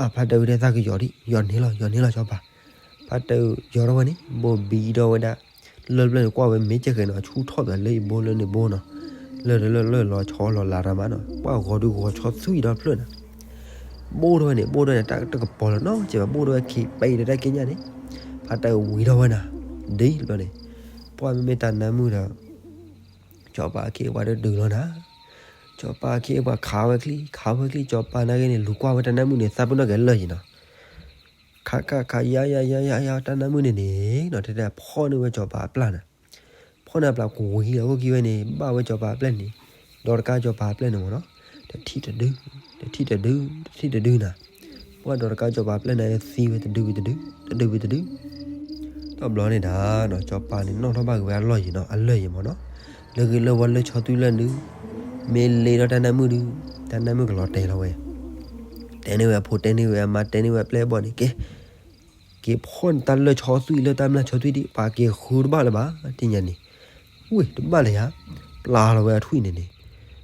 အဖါတၢ်အုးတဲသးကယီၤဒံး ယီၤန့ၢ်လီၤ ယီၤန့ၢ်လီၤစီၤပၤ ဖါတၢ်အုးယီၤထီၣ်ဝဲန့ၣ် ဘိၣ်ဘံထီၣ်ဝဲဒၣ် လၢၢ်ဖျၢၣ်န့ၣ်ကွၢ်ဝဲမ့ၢ်ကဲဃဲၤနီၤ ဆူၣ်ထီၣ်ပှၤလၢအံၤဘိလၢန့ၣ်ဘိနီၤ လၢၢ်တလၢၢ်လၢၢ်လီၤဆီလီၤလးတၢ်မးနီၤ ပှၤဂီၤဒုးဂီၤဆီသွံၣ်ဒီးဖျၢၣ်နီၤ ဘိၣ်ထီၣ်ဝဲန့ၣ် ဘိၣ်ထီၣ်ဝဲန့ၣ် တၢ်တကပီၤလီၤနီၤ ကဲဘၣ်ဘိၣ်ထီၣ်ဝဲခံပံဒီးတၢ်က့ညါန့ၣ် ဖါတၢ်အုးဝံၤထီၣ်ဝဲနီၤ ဒ်တဘျီန့ၣ် ပှၤမ့မ့ၢ်တၢ်နါမုၣ်ဒီး စီၤပၤအခ့အပှၤတဒုးလီၤနၤ စီၤပၤအခ့အပှၤခးဝဲချံ ခးဝဲချံ စီၤပၤနာ်က့န့ၣ် လူၤကွၢ်ဝဲတၢ်နါမုၣ်န့ၣ် သးပ့ၤနီၣ်က့ၤလၢၢ်ယံၤနီၤ ခးခးခး ယါယါယါယါယါ တၢ်နါမုၣ်န့ၣ်န့ၣ်နီၤ တဲတဲဖီၣ်န့ၢ်ဝဲစီၤပၤအပျၢ်နီၤ ဖီၣ်န့ၢ်အပျၢ်ကွံာ်လီၤ အိၣ်က့ၤဝဲန့ၣ် ဘၣ်ဝဲစီၤပၤအပျဲၢ်န့ၣ် ဒီးတကါစီၤပၤအပျဲၢ်န့ၣ်မ့ၢ်နီၤ တထံၣ်တဒု တထံၣ်တဒု တထံၣ်တဒုနၤ ပှၤဒီးတကါစီၤပၤအပျဲၢ်န့ၣ် သံဝဲတဒုဝံၤတဒု တဒုဝံၤတဒု တဘျီန့ၣ်ဒၣ် စီၤပၤန့ၣ်နီၣ်ထီၣ်ဘၣ်က့ၤဝဲအလီၢ်ယံၤနီၤ အလၢၢ်ယံၤမ့ၢ်နီၤ လၢၢ်ဂ့ၤလၢၢ်ဝါလၢၢ်ဆီသွံၣ်လၢၢ်ဒု မ့ၢ်လ့ထီၣ်တၢ်နါမုၣ်ဒု တၢ်နါမုၣ်ကလီၤတဲာ်လီၤဝဲ တဲန့ၢ်ဝဲအဖိ တဲန့ၢ်ဝဲအမါ တဲန့ၢ်ဝဲအပျဲၢ်အဘီၣ်န့ၣ် ကဲ က့ၤဖီၣ်န့ၢ်တၢ်လၢၢ်ဆီသွံၣ်လၢတၢ်မျၢ်ဆီသွံၣ်ဒံး ပှၤက့ၤဃုတဘၣ်လၢၤဘၣ် တနံၤညါန့ၣ် ဝ့ၢ်တဘၣ်လၢၤယါ ပျၢ်လီၤဝဲအထွံၣ်န့ၣ်န့ၣ်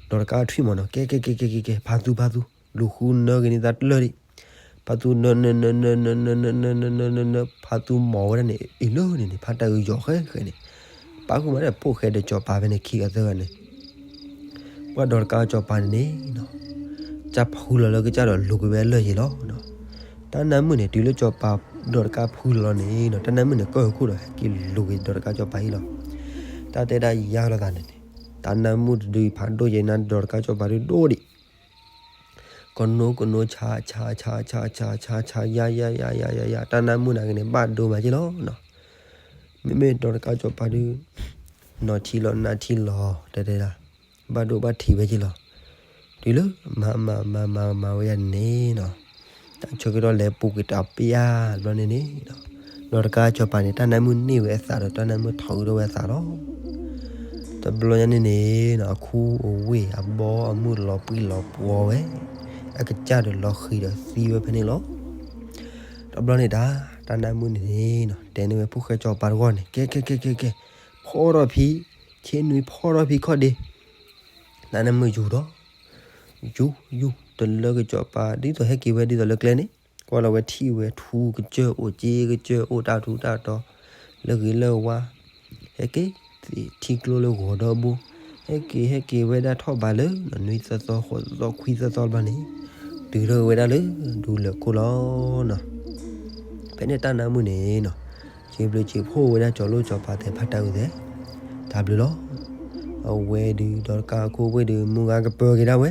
ဒီးတကါထွံၣ်မ့ၢ်နီၤ ကဲကဲကဲကဲကဲကဲ ဖါသူဖါသူ လူၤဃုနၢက့ၤန့ၢ်တၢ်လၢၢ်ဒံး ဖါသူနၢနၢနၢနၢနၢနၢနၢနၢနၢနၢ ဖါသူမီၤဝဲဒၣ်န့ၣ် အံၤလၢန့ၣ်န့ၣ် ဖါတၢ်အုးယီၤဃဲဃဲန့ၣ် ပာ်ဃုာ်မးဒီးဖိၣ်ဃဲဒီးစီၤပၤဖဲန့ၣ်ခံဂၤသၢဂၤန့ၣ် ပှၤဒီးတကါစီၤပၤန့ၣ်န့ၣ် ကၢ်ဖုလီၤလၢကစၢ်ဒီးလူၤက့ၤဝဲအလၢၢ်ယံၤလီၤ. တၢ်နါမုၣ်န့ၣ် တုၤလၢစီၤပၤဒီးတကါဖုလီၤလီၤန့ၣ်နီၤ တၢ်နါမုၣ်န့ၣ် ကၢၢ်ခိၣ်ဒီးဟဲက့ၤလူၤက့ၤဒီးတကါစီၤပၤအံၤလီၤ. တၢ်တဲဒၣ်ယါလိာ်သးန့ၣ်န့ၣ် တၢ်နါမုၣ်တဒုအံၤဖးဒိၣ်ယဲနၤဒီးတကါစီၤပၤဒုဒိၣ်ဒံး ကနိကနိဆါဆါဆါဆါဆါဆါဆါ ယါယါယါယါယါယါ တၢ်နါမုၣ်န့ၣ်က့ၤန့ၣ် ဘၣ်ဒိမးက့ၤလီၤနီၤ. မ့မ့ၢ်ဒီးတကါစီၤပၤဒု နီၢ်ထံလီၤနါထံလီၤ တဲတဲဒၣ် ဘၣ်ဒိဘၣ်ထံးဝဲက့ၤလီၤ. တုၤလၢမၤမၤမၤမၤမၤဝဲယၤန့ၣ်နီၤ တၢ်ဆၢကတီၢ်လဲၤပူၤကွံာ်တၢ်ပျၢ်တဘျီန့ၣ်န့ၣ် ဒီးတကါစီၤပၤန့ၣ် တၢ်နါမုၣ်န့ၢ်ဝဲအသးဒီး တၢ်နါမုၣ်ထီၣ်အုးထီၣ်ဝဲအသးလီၤ. တဘျီညါန့ၣ်န့ၣ်နီၤ အခူအဝ့ၢ်အဘီအမုၢ်လီၤပှံၢ်လီၤပှီၤဝဲ အကစၢ်ဒီးလီၤဃံၤဒီးသံဝဲဖဲန့ၣ်လီၤ. တဘျီန့ၣ်ဒၣ် တၢ်နါမုၣ်န့ၣ်န့ၣ်နီၤ တဲန့ၢ်ဝဲဖိၣ်ဃဲစီၤပၤတဂီၢ်န့ၣ် ကဲကဲကဲကဲကဲ ဖီထီၣ်ဖံး ဆ့နွံဖီထီၣ်ဖံးခီၣ်ဒ့ တၢ်နါမုၣ်ယူၤဒီး ယူၤယူၤ တလၢကစီၤပၤ ဒ်သိးဟဲက့ၤဝဲဒ်သိးလၢကျဲန့ၣ် ကွၢ်လီၤဝဲထံၣ်ဝဲထူကစၢၢ်အိၣ် စ့ကစၢၢ်အိၣ် တၢ်ထူတၢ်တီၤ လၢဂ့ၤလၢဝါ ဟဲက့ၤ ထံကျိလၢဂီၤဒီဘိ ဟဲက့ၤဟဲက့ၤဝဲဒၣ်ထီၣ်ဘးလၢ နွံသီသီ ဃိးသီသီ ခွံသီသီတဘျီန့ၣ် တုၤထီၣ်ဝဲဒၣ်လၢ ဒူလၢၢ်ခိၣ်လီၤနီၤ. ဖဲန့ၣ်တၢ်နါမုၣ်န့ၣ်နီၤ စံးဘျုးစံးဖှိၣ်ဝဲဒၣ်ကၠီၤလိၣ်စီၤပၤသဲးဖးတၢ်အုးသဲး တၢ်ဘျုးလီၤ. အဝဲဒုးဒီးတကါအခိၣ်ဝ့ၢ်ဒုး မုၢ်ဂၤကပၢၤက့ၤဒၣ်ဝဲ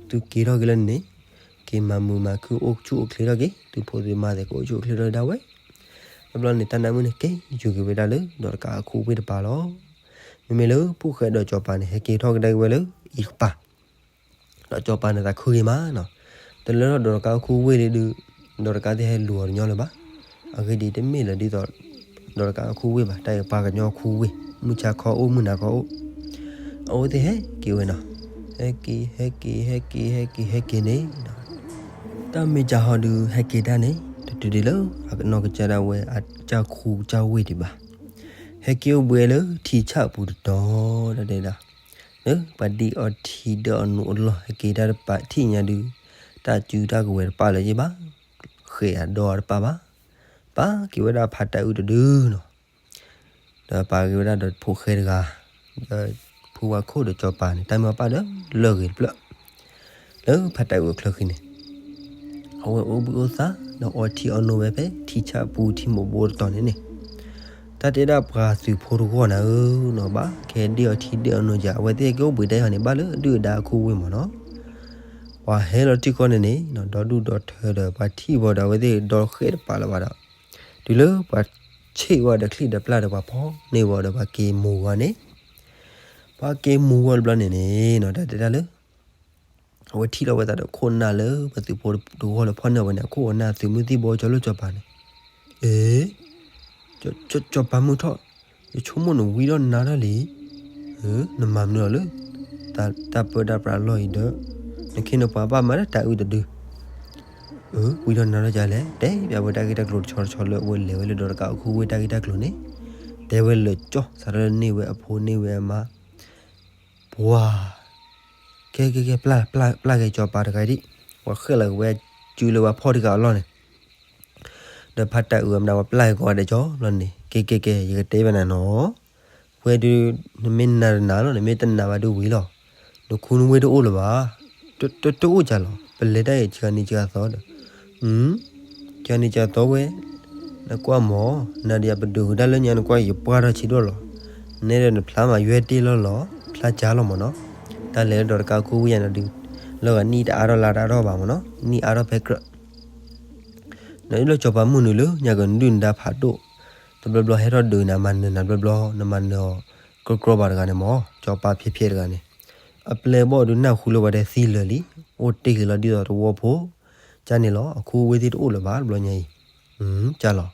သုက့ၤထီၣ်က့ၤလၢန့ၣ် က့ၤမၤမုာ်မၤခုၣ်အိၣ်ဆူၣ်အိၣ်ချ့ထီၣ်က့ၤ သုဖိသုမါသဲးကအိၣ်ဆူၣ်အိၣ်ချ့ထီၣ်က့ၤဒၣ်ဝဲ. တဘျီန့ၣ် တၢ်နါမုၣ်န့ၣ် က့ၤယူၤက့ၤဝဲဒၣ်လၢ ဒီးတကါအခိၣ်ဝ့ၢ်တပၤလီၤ. မ့မ့ၢ်လၢဖိၣ်ဃဲဒီးစီၤပၤန့ၣ် ဟဲက့ၤထီၣ်ကဒါက့ၤဝဲလၢ အံၤကပၤ ဒီးစီၤပၤန့ၣ်သးခုက့ၤမးနီၤ. တလၢထီၣ်ဒီးတကါအခိၣ်ဝ့ၢ်လံဒုး ဒီးတကါသ့ၣ်ဟဲလူၤအီၤတညီလၢၤဘၣ်. အဂ့ၢ်ဒ်အံၤ တမ့ၢ်လၢၤဒ်သိး ဒီးတကါအခိၣ်ဝ့ၢ်ဘၣ်, တၢ်အံၤပှၤကညီအခိၣ်ဝ့ၢ်, မုၢ်ဆါခီအိၣ်မုၢ်နၤခီအိၣ်, အဝဲသ့ၣ်ဟဲက့ၤဝဲနီၤ. ဟဲက့ၤ ဟဲက့ၤ ဟဲက့ၤ ဟဲက့ၤ ဟဲက့ၤန့ၣ် တၢ်မ့ၢ်ကဟီဒုး ဟဲက့ၤတၢ်န့ၣ် တတုၤဒံးလၢ အကနီၢ်ကစၢ်ဒၣ်ဝဲ အကစၢ်ခူကစၢ်ဝ့ၢ်ဒံးဘၣ်. ဟဲက့ၤအိၣ်ဘှံးလၢထံဆၣ်ပူၤတတီၤ တၢ်တဲဒၣ် လၢပှၤဒံးအီထံဒၢအီနိအလီၢ် ဟဲက့ၤတၢ်တပာ်ထံၣ်ညါဒုး တၢ်စုတၢ်ကဝဲၤတပာ်လၢၤဘၣ်, ဃဲးအဒီတပာ်ဘၣ်, ပာ်က့ၤဝဲဒၣ်ဖးတၢ်အုးတဒုနီၤ. ဒီးပာ်က့ၤဝဲဒၣ်ဒီးဖိၣ်ဃဲတဂၤ, ဒီးဖုဝါခိၣ်ဒီးစီၤပၤန့ၣ် တၢ်မ့ၢ်အီၤပာ်ဒီးလၢၢ်ဂ့ၤတဖျၢၣ်, လၢဖးတၢ်အုးအချၢဃံန့ၣ်, အဝဲအိၣ်ဘှံးအိၣ်သါ ဒီးအီထံအီနိဝဲဖဲထံဆၣ်ပူၤထံမိၢ်ဘိတတီၤန့ၣ်န့ၣ်, တၢ်တဲဒၣ်ပှၤသုးဖိတဂီၢ်နၤဧၢနီၤ ဘၣ်ကဲဒ့ၣ်အီထံဒ့ၣ်အီနိယၤ အဝဲသ့ၣ်က့ၤအိၣ်ဘှံးတၢ်အံၤန့ၣ် ဘၣ်လၢအဒုၣ်အဒါအခူဝ့ၢ်မ့ၢ်နီၤ, ပှၤဟဲလီၤထံၣ်ဃီန့ၣ်န့ၣ် ဒီဒူၣ်ဒီထၢဒီးပှၤထံၣ်ဘၣ်ဒီး အဝဲသ့ၣ်ဒီဃဲၣ်တပာ်လၢၤဘၣ်ဒီး, တုၤလၢပှၤဆ့ၣ်ဝဲဒီးချံၣ်ဒီးပျၢ်ဒီး ပှၤဖီၣ်န့ၢ်ဝဲဒီးပှၤက့ၤမူၤဝဲန့ၣ်, ပှၤက့ၤမူၤဝဲတဘျီန့ၣ်န့ၣ်နီၤ တၢ်တဲတၢ်လၢ အဝဲထံၣ်လီၤဝဲသးဒီးခိၣ်နၢ်လၢပသုးဖိတဂီၢ်လၢဖီၣ်န့ၢ်ဝဲန့ၣ် အခိၣ်အနၢ်သုးမုၢ်သံၣ်ဘီကၠီၤလၢစီၤပၤန့ၣ်, အ့ စီၤပၤမုၢ်ထီၣ်, ယဆိကမိၣ်နဝံထီၣ်နါထီၣ်လံ, နမၤမနုၤအီၤလၢ တၢ်ပၢတၢ်ပြးအလီၢ်အံၤဒီး နခ့နပှၤဘၣ်မၤတၢ်တၢ်အုၣ်တဒု, ဝံထီၣ်နါထီၣ်ကလဲၣ် တဲဘၣ်ဝဲတၢ်ဂ့ၢ်တၢ်ကျိၤတဆီတဆီလၢအဝဲလဲၤဝဲလၢဒီးတကးအခိၣ်ဝ့ၢ်တၢ်ဂ့ၢ်တၢ်ကျိၤန့ၣ်, တဲဝဲလၢာ်ကၠီ စးထီၣ်လၢန့ၢ်ဝဲအဖိန့ၢ်ဝဲအမါ ပှၤ ကဲကဲကဲ ပျၢ် ပျၢ် ပျၢ်က့ၤစီၤပၤတဂၤဒံး, ပှၤဃဲၣ်လီၤက့ၤဝဲစုလၢပှၤဖီၣ်တံၢ်ဃာ်အလီၢ်န့ၣ်, ဒီးဖးတၢ်အုးအမါ ပျၢ်က့ၤကိးဂၤဒဲးကၠီလီၤန့ၣ်, ကဲကဲကဲ ယကတဲဘၣ်နၤနီၤ, ဝဲဒုး နမ့ၢ်နာ်တနာ်လီၤ နမ့ၢ်တနာ်ဘၣ်ဒုးဝံၤလီၤ, နခူနဝ့ၢ်တအိၣ်လၢၤဘၣ်, တအိၣ်ကလီၤ ပလဲၤတၢ်အံၤစှၤနံၤစှၤသီဒီး ကန့ၣ်ကသီဝဲ, နကွၢ်မး, နၤဒီးယၤပဒုးကဒါလၢညါ နကွၢ်ယပှၢ်ထီၣ်ဆံးဒိၣ်လီၤ, နဲဒီးနဖျါမးယွဲတ့ၢ်လီၤလီၤ, ဖျါကၢ်လီၤမ့ၢ်နီၤ, တၢ်လဲၤလၢဒီးတကးခိၣ်ဝံယၤနၤဒုး, လၢဂၤနံၣ်တအါထီၣ်လါတအါထီၣ်ဘၣ်မ့ၢ်နီၤ, နံၣ်အါထီၣ်ဖဲကြၢး, နဒုးလၢစီၤပၤမုၢ်နုာ်လၢညါကနဒုၣ်နဒါဖးဒိၣ်, တဘျီဘျီဟဲထီၣ်ဒုးနၤမၤနၢၤနၤဘျီဘျီ နမၤနၢၤအီၤ, ကြိကြိဘၣ်တဂၤန့ၣ်မ့ၢ် စီၤပၤဖျဲးဖျဲးတဂၤန့ၣ်, အပျဲၢ်ဘီၣ်ဒုးနၢ်ဟူလၢပှၤတဲသံလၢာ်လံ, အိၣ်တ့ၢ်က့ၤလီၤဒ်သိးတဝီဖိ, ကန့ၣ်လီၤ အခူဝ့ၢ်သ့ၣ်တအိၣ်လၢၤဘၣ်တဘျီညါအံၤ, ကၢ်လီၤ,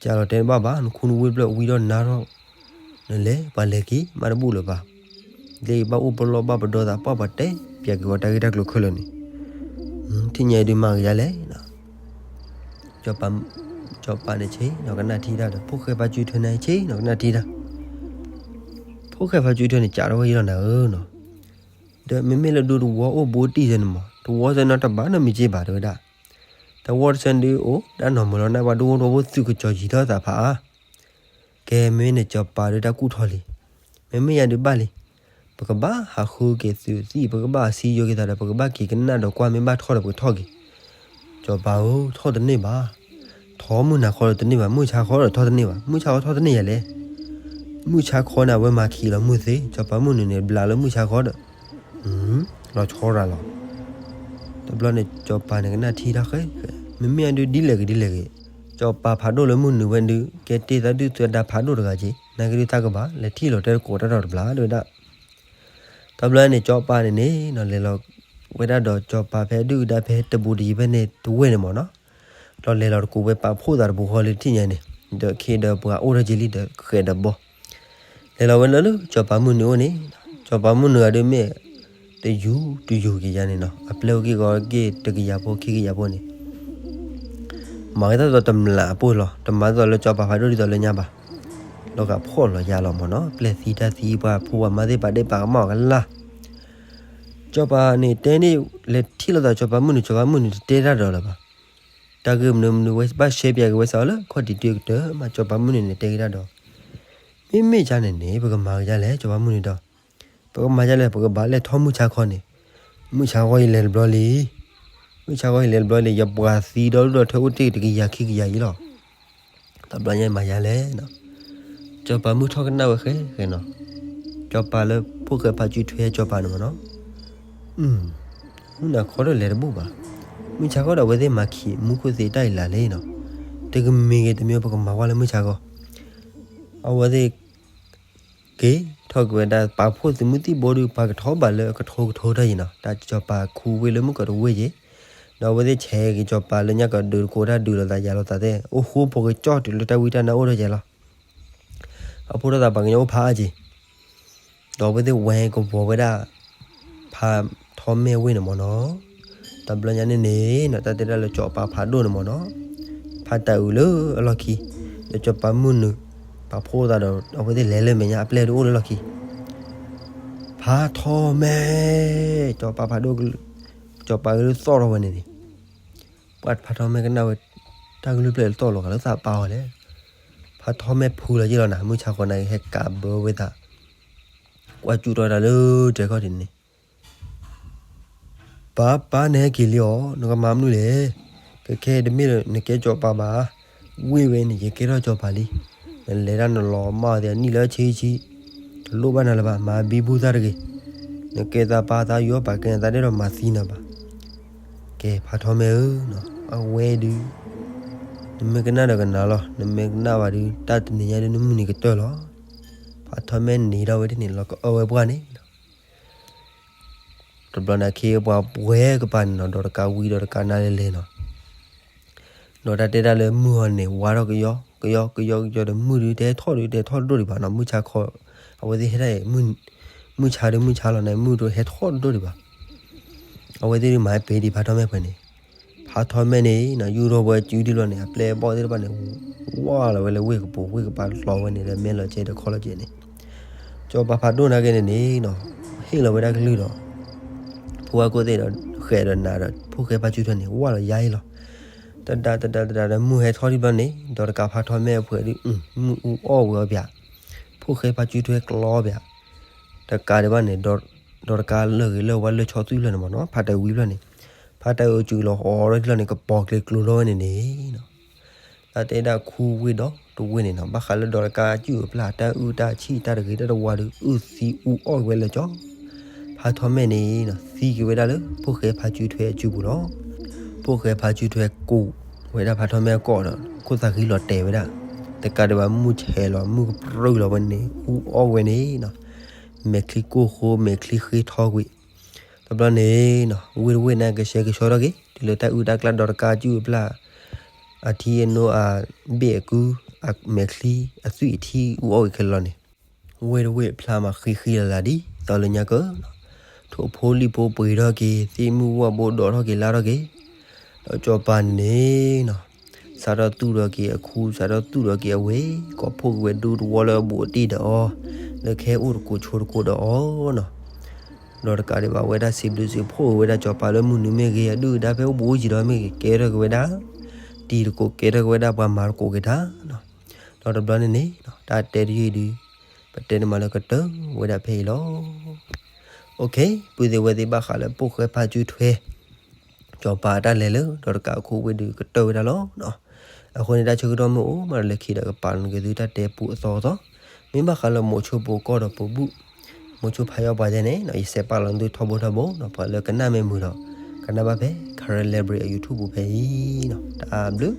ကၢ်လီၤတဲတဘၣ်ဘၣ် နခူနဝ့ၢ်တဖျၢၣ်ဝံထီၣ်နါထီၣ်, နလဲၤပှၤလဲၤက့ၤမးတဘူၣ်လၢၤဘၣ်, လၢဘၣ်အိၣ်ပလီၢ်ဘၣ်ပဒီသးပှၢ်ပှၤတဲပၠးက့ၤဝဲတၢ်ဂ့ၢ်တၢ်ကျိၤခဲလၢာ်န့ၣ်, ထံၣ်ညါဒုးမၤကယၤလဲၣ် စီၤပၤန့ၣ်ဆ့ၣ်နီၤကနၣ်ထံတၢ်ဒီး ဖိၣ်ဃဲဖးစုထွဲန့ၣ်ဆ့ၣ်နီၤကနၣ်ထံတၢ်, ဖိၣ်ဃဲဖးစုထွဲန့ၣ် ကးထီၣ်ဝဲယလီၤနၤဧၢနီၤ, ဒီးမ့မ့ၢ်လၢဒူတဝီအိၣ်ဘူးတံၢ်စဲန့ၣ်မး တဝီစဲနီတဘၣ်နီတမံၤက့ဘၣ်တဲဝဲဒၣ်, တဝီတဆၢဒုးအိၣ်ဒၣ်နီၢ်မုၢ်လီၤနၢ်ပှၤဒူအိၣ်ဒူဖိသုးကစီၤယံၤထီၣ်သးဖးအါ, ကဲမ့ၢ်န့ၣ်စီၤပၤဒုးတၢ်ကူၣ်ထီၣ်လံ, မ့မ့ၢ်ယၤဒုးဘၣ်လံ, ပကဘၣ်ဟးဃုက့ၤသုးသံၣ် ပကဘၣ်ဟးစံယိၤက့ၤသးဒီး ပကဘၣ်က့ၤကနၣ်ဒီးကွၢ်မ့ၢ်ဘၣ်ထီၣ်ဒီးပကထီၣ်က့ၤ, စီၤပၤဧၢ ထီၣ်တန့ၢ်ဘၣ်, ထီၣ်မုၢ်နၤခီဒီးတန့ၢ်ဘၣ် မုၢ်ဆါခီဒီးထီၣ်တန့ၢ်ဘၣ် မုၢ်ဆါခီထီၣ်တန့ၢ်ယၤလဲၣ်, မုၢ်ဆါခီန့ၣ် အဝဲမၤခံးလီၤမုၢ်သ့ စီၤပၤမုၢ်နုာ်န့ၣ် ဘျးလၢမုၢ်ဆါခီဒီး လီၤဆီရၤလီၤ, တဘျီန့ၣ် စီၤပၤန့ၣ်ကနၣ်ထံတၢ်ဃဲ မ့မ့ၢ်အဒုးဒ်လဲၣ်ဂ့ၤဒ်လဲၣ်ဂ့ၤ, စီၤပၤဖးဒိၣ်လၢမုၢ်နုာ်ဝဲဒုး ကဲတ့ၢ်သးဒုၣ်သးဒါဖးဒိၣ်တဂၤက့ နာ်က့ဒုးသးကဘၣ် လဲၤထံၣ်လီၤတဲတကိးတၢ်ဒီးတဘျီဒုးဒၣ် တဘျီန့ၣ် စီၤပၤန့ၣ်န့ၣ် လဲၤလီၤဝဲဒၣ်ဒီးစီၤပၤဖဲဒုၣ်ဒါဖဲတဘူးတယံၤဖဲန့ၣ် တဝ့ၢ်န့ၣ်မ့ၢ်နီၤ, ဒီးလဲၤလီၤတကိးဝဲပာ်ဖှိၣ်သးတဘူးဃီလၢထံၣ်ညါန့ၣ်, ဒီးခ့ဒီးပှၤအိၣ်ထီၣ်က့ၤလံဒီးဃဲးဒီးဘီ, လဲၤလီၤဝဲလၢလၢစီၤပၤမုၢ်နုာ်အိၣ်န့ၣ်, စီၤပၤမုၢ်နုာ်ဂၤဒုးမ့ၢ် တယူၤတယူၤက့ၤယါန့ၣ်နီၤ, အပျဲၢ်အိၣ်က့ၤဂီၤက့ၤတကယၤဖိခံကယၤဖိန့ၣ် မၤက့ၤတၢ်သိးတမျးအပှ့ၤလီၤ, တမၤသိးလၢစီၤပၤဖးဒိၣ်ဒ်သိးလၢညါဘၣ်, လီၤဂာ်ဖှီၣ်လီၤယာ်လီၤမ့ၢ်နီၤ, ပျဲၢ်သံတၢ်သံပှၤဖိပှၤမါသ့ၣ်ပာ်ဒ့ၣ်ပာ်ကမၣ်အီၤကလၢ်, စီၤပၤန့ၣ်တဲန့ၣ် လဲၤထံၣ်လိာ်သးစီၤပၤမုၢ်နုာ် စီၤပၤမုၢ်နုာ်တတဲတၢ်ဒီးလၢၤဘၣ်, တၢ်ဂ့ၢ်မနုၤမနုၤဝဲဘၣ်ရှဲပၠးက့ၤဝဲစးအီၤလၢခီၣ်ထံးတုၤကတၢၢ် မ့ၢ်စီၤပၤမုၢ်နုာ်န့ၣ်တဲက့ၤတၢ်ဒီး, မ့မ့ၢ်ကန့ၣ်န့ၣ် ပကမၤက့ၤဒ်လဲၣ် စီၤပၤမုၢ်နုာ်ဒီး ပကမၤဒ်လဲၣ် ပကဘၣ်လဲၤထီၣ်မုၢ်ဆါခီန့ၣ်, မုၢ်ဆါခီယလဲၤတဘျီလံ, မုၢ်ဆါခီယလဲၤတဘျီလံ ယပှၤသံဒီဒူၣ်ဒီထၢအိၣ်တ့ၢ်တကယၤခံကယၤအံၤလီၤ, တဘျီညါမၤယၤလဲၣ်, စီၤပၤမုၢ်ထီၣ်ကနၣ်ဝဲဃဲဃဲနီၤ, စီၤပၤလၢဖိၣ်ဃဲဖးစုထွဲစီၤပၤန့ၣ်မ့ၢ်နီၤ, မုၢ်နၤခီဒီးလဲၤတဘူၣ်ဘၣ်, မုၢ်ဆါခီဒီးအဝဲသ့ၣ်မၤခံးမူခိၣ်သ့ၣ်တၢ်အံၤလၢ်လၢ်နီၤ, တကမ့ၢ်ဂ့ၤတမ့ၢ်ပကမၤဝဲလၢမုၢ်ဆါခီ, အဝဲသ့ၣ် က့ၤထီၣ်က့ၤဝဲဒၣ်ပာ်ဖှိၣ်သုးမုၢ်သံၣ်ဘိဒုး ပှၤကထီဘၣ်လၢအကထိကထိတၢ်ယံၤနီၤ, တၢ်စီၤပၤခူဝ့ၢ်လၢမုၢ်ကီးတဝ့ၢ်ယံၤ, ဒီးအဝဲသ့ၣ်ဆဲးက့ၤစီၤပၤလၢညါကီးဒုးတကိးတၢ်ဒုးလိာ်သးယၤလိာ်သးသ့ၣ် အိၣ်ဃူဖိကကၠီၣ်တုၤလၢတၢ်ဝံတၢ်နါအိၣ်ထီၣ်ယဲလီၤ, အဖိထီၣ်သးပှၤကညီအိၣ်ဖးအါက့ၤ ဒီးအဝဲသ့ၣ်ဝဲကဝီၤဝဲဒၣ် ဖးထီမဲာ်ဝ့ၢ်န့ၣ်မ့ၢ်နီၤ, တဘျီညါန့ၣ်န့ၣ်နီၤ တၢ်တဲဒၣ်လၢစီၤပၤဖးဒိၣ်န့ၣ်မ့ၢ်နီၤ, ဖးတၢ်အုးလၢအလီၢ်ခံ, ဒီးစီၤပၤမုၢ်နုာ် ပာ်ဖှိၣ်သးဒီး အဝဲသ့ၣ်လဲၤလၢမဲာ်ညါအပျဲၢ်ဒုးအိၣ်လၢလီၢ်ခံ, ဖးထီမဲာ်, စီၤပၤဖးဒိၣ်, စီၤပၤကလုၢ်သီၣ်ထီၣ်ဝဲန့ၣ်န့ၣ် ပှၤဖးထီမဲာ်ကနၣ်ဝဲ တၢ်ကလုၢ်ဖျဲၣ်လၢသီၣ်လီၤဂာ်လၢသးပာ်အီၤလဲၣ်, ဖး ဖးထီၣ်မဲာ်ဖုလီၤက့ၤလီၤနၤ, မုၢ်ဆါဃီနၤက့ၤဟဲကးဘၢဝဲသး, ကွၢ်ကၠူၣ်ထီၣ်ဝဲဒၣ်လၢတြဲၤခီၣ်ထံးန့ၣ်, ပၢ်ပၢ် နဟဲက့ၤလံဧါ, နကမၤမနုၤလဲၣ်, ကခဲတမ့ၢ်ဒီးနကဲစီၤပၤဘၣ်, ဝ့ၢ်ဝဲန့ၣ် ယကဲထီၣ်စီၤပၤလံ, နလဲၤတၢ်နလီၤမၢ်အီၤသ့ၣ်နံၣ်လၢဆံဆံ, တလိၣ်ဘၣ်နၤလၢၤဘၣ်, မၤဘံဘူသးတဂ့ၤ, နကဲသးပၢ်သးယူးအီၣ်ပာ်ကဲနသးဒဲးဒီးမၤသံနၤဘၣ်. ကဲဖးထီၣ်မဲာ်ဧၢ, အဝဲဒုး နမ့ၢ်ကနၣ်ဒီးကနၣ်လီၤ, နမ့ၢ်ကနၣ်ဘၣ်ဒုး တၢ်တနံၤညါဒုးနမုၢ်နံၤကတၢၢ်လီၤ. ဖးထီၣ်မဲာ်န့ၣ်ထီၣ်ဝဲဒ်န့ၣ် လီၤကအၢဝဲပှၢ်န့ၣ်, တဘျီန့ၣ်အခ့အပှၤပှဲၤကပၤန့ၣ်နီၤ, ဒီးတကးဝံဒီးတကးနါလဲၤလဲၤနီၤ, ဒီးတၢ်တဲတၢ်လၢမုၢ်ဟီန့ၣ် ဝါထီၣ်ကယီကယီကယီကယီဒီး မုၢ်ဒုးတဟဲထီၣ်ဒုးတဟဲထီၣ်ဒိၣ်ဒံးဘၣ်နီၤ, မုၢ်ဆါခီ, အဝဲသ့ၣ်ဟဲဒၣ်အံၤ, မုၢ်ဆါဒုးမုၢ်ဆါလီၤန့ၣ် မုၢ်ဒုးဟဲထီၣ်ဒိၣ်ဒံးဘၣ်. အဝဲသ့ၣ်ဒုးမၤဟဲပ့ၤဒံးဖးထီၣ်မဲာ်ပှဲၤန့ၣ်, ဖးထီၣ်မဲာ်န့ၣ်နီၤ ယူၢ်ထီၣ်ဝဲစုဒံးဘျီန့ၣ် အပျဲၢ်အဘီၣ်သ့ၣ်တဖၣ်န့ၣ် ဝၢ်လီၤဝဲလၢဝ့ၢ်ကပူၤ, ဝ့ၢ်ကပၤလီၤဝဲန့ၣ် လၢမဲာ်လီၤကဲဒီးခီလီၤကဲန့ၣ်, စီၤပၤဖးဒိၣ်နာ်က့န့ၣ်န့ၣ်နီၤ, ဟ့ၣ်လီၤဝဲဒၣ်ကလုၢ်ဒီး ဖိဝါကိးသ့ၣ်ဒီး ဃဲးဒီးနးဒီး ဖိၣ်ဃဲဖါစုထွဲန့ၣ် ဝၢ်လီၤယါအံၤလီၤ. တဒါတဒါတဒါဒီး မုၢ်ဟဲထီၣ်ဒံးဘျီန့ၣ် ဒီးတကးဖးထီၣ်မဲာ်အဖှဲးဒုး မုၢ်အူအီၣ်ဝဲအီၤပၠး, ဖိၣ်ဃဲဖါစုထွဲကျီပၠး, တကးဒံးဘၣ်န့ၣ် ဒီးတကးလၢာ်ဂ့ၤလၢာ်ဝါလၢာ်ဆီသူၣ်လၢာ်န့ၣ်မ့ၢ်နီၤ, ဖးတၢ်ဝံၤဘျီန့ၣ်, ဖးတၢ်အုးစုလီၤဟီထီၣ်ဒံးလီၤန့ၣ် ကပီၤကျဲၤကျိၤထီၣ်ဝဲန့ၣ်န့ၣ်နီၤ တၢ်တဲဒၣ်ခူဝ့ၢ်ဒီတဝ့ၢ်န့ၣ်နီၤ, ဘၣ်ဃးလၢဒီးတကးအစုၣ်အပျၢ် တၢ်အုၣ်တၢ်ဆံၣ်တၢ်တဂ့ၤတၢ်တဝါဒီး အုၣ်သံအူအီၣ်ဝဲလၢာ်ကၠီ, ဖးထီၣ်မဲာ်န့ၣ်နီၤ သံက့ၤဝဲဒၣ်လၢ ဖိၣ်ဃဲဖါစုထွဲအစုပူၤလီၤ. ဖိၣ်ဃဲဖါစုထွဲကိးဝဲဒၣ်ဖးထီၣ်မဲာ်အကိာ်ဒီး ခိၣ်သးဃံလီၤတဲာ်ဝဲဒၣ်, တကးဒံးဘၣ်မုၢ်ဆဲးလီၤ မုၢ်ကပြုၢ်လီၤဝဲန့ၣ် အူအီၣ်ဝဲန့ၣ်နီၤ, မဲာ်ချံကိၢ်ဃိ မဲာ်ချံဃ့ထီကွံာ် တဘျီန့ၣ်နီၤ ဝ့ၢ်တဝ့ၢ်န့ၣ် ကဆှဲကဆှီထီၣ်က့ၤ တုၤလၢတၢ်အုၣ်တၢ်ကျၢ်ဒီးတကးအစုၣ်အပျၢ် အထံအနိအဘ့ၣ်အကု အမဲာ်ချံအသွံၣ်အထံအူအီၣ်က့ၤခဲလၢာ်လီၤန့ၣ်, ဝ့ၢ်တဝ့ၢ်ဖျါမးဃံဃံလၤလၤဒ်သိးလၢညါကၢနီၤ, ထိၣ်ဖိလံၣ်ဖိပှ့ၤထီၣ်က့ၤ သ့ၣ်မုၢ်ဝၣ်ဘိဒိးထီၣ်က့ၤလါထီၣ်က့ၤ ဒီးစီၤပၤန့ၣ်န့ၣ်နီၤ စးထီၣ်သူၣ်ထီၣ်က့ၤအခူ စးထီၣ်သူၣ်ထီၣ်က့ၤအဝ့ၢ် ကိးဖှိၣ်က့ၤဝဲဒူသဝီလၢအဘူးအတံၢ်ဒီးအီၤ, လၢခဲအိၣ်တကိးဆိးတကိးဒီးအီၤနီၤ, ဒီးတကးဒံးဘၣ်ဝဲဒၣ်စံးဘျုးစံးဖှိၣ်က့ၤဝဲဒၣ်စီၤပၤလၢမုၢ်နံၤမ့ၢ်ဂ့ၤ အဒုၣ်အဒါဖဲအိၣ်ဘူးအိၣ်ယံၤဒီးမ့ၢ်ဂ့ၤ ကဲထီၣ်က့ၤဝဲဒၣ်, တံၤတကိးကဲထီၣ်က့ၤဝဲဒၣ် ပှၤမၤတကိးက့ၤတၢ်နီၤ, ဒီးတဘျီန့ၣ်န့ၣ်နီၤ တၢ်တဲတယုၢ်ဒုး ပတဲန့ၢ်မးလၢကတၢၢ်ဝဲဒၣ်ဖဲအံၤလီၤ. ပုၢ်သ့ၣ်ဝဲၢ်သ့ၣ်ဘၣ်ဃးလၢဖိၣ်ဃဲဖါစုထွဲ စီၤပၤအတၢ်လဲၤလၢ ဒီးတကးအခိၣ်ဝ့ၢ်ဒုးကတၢၢ်ဝဲဒၣ်လီၤ. အဃိန့ၣ်တၢ်ဆၢကတီၢ်မ့ၢ်အိၣ်မးဒီးလဲၤခံဒီးကပာ်လီၤနက့ၤသုတၢ်တဲပူအသီအသီ, မ့ၢ်ဘၣ်ဃးလၢမိးဆိဖိကီၢ်ဒီးပဘူၣ်, မိးဆိဖးယီပှၤသဲန့ၣ် ယစဲးပာ်လီၤသုထီဘိထီဘိနီၤ, ပှၤလၢကနၣ်မ့ၢ်မုာ်ဒီး ကနၣ်ဘၣ်ဖဲ Karen Library အ YouTube ပူၤဖဲအံၤနီၤ, တၢ်ဘျုး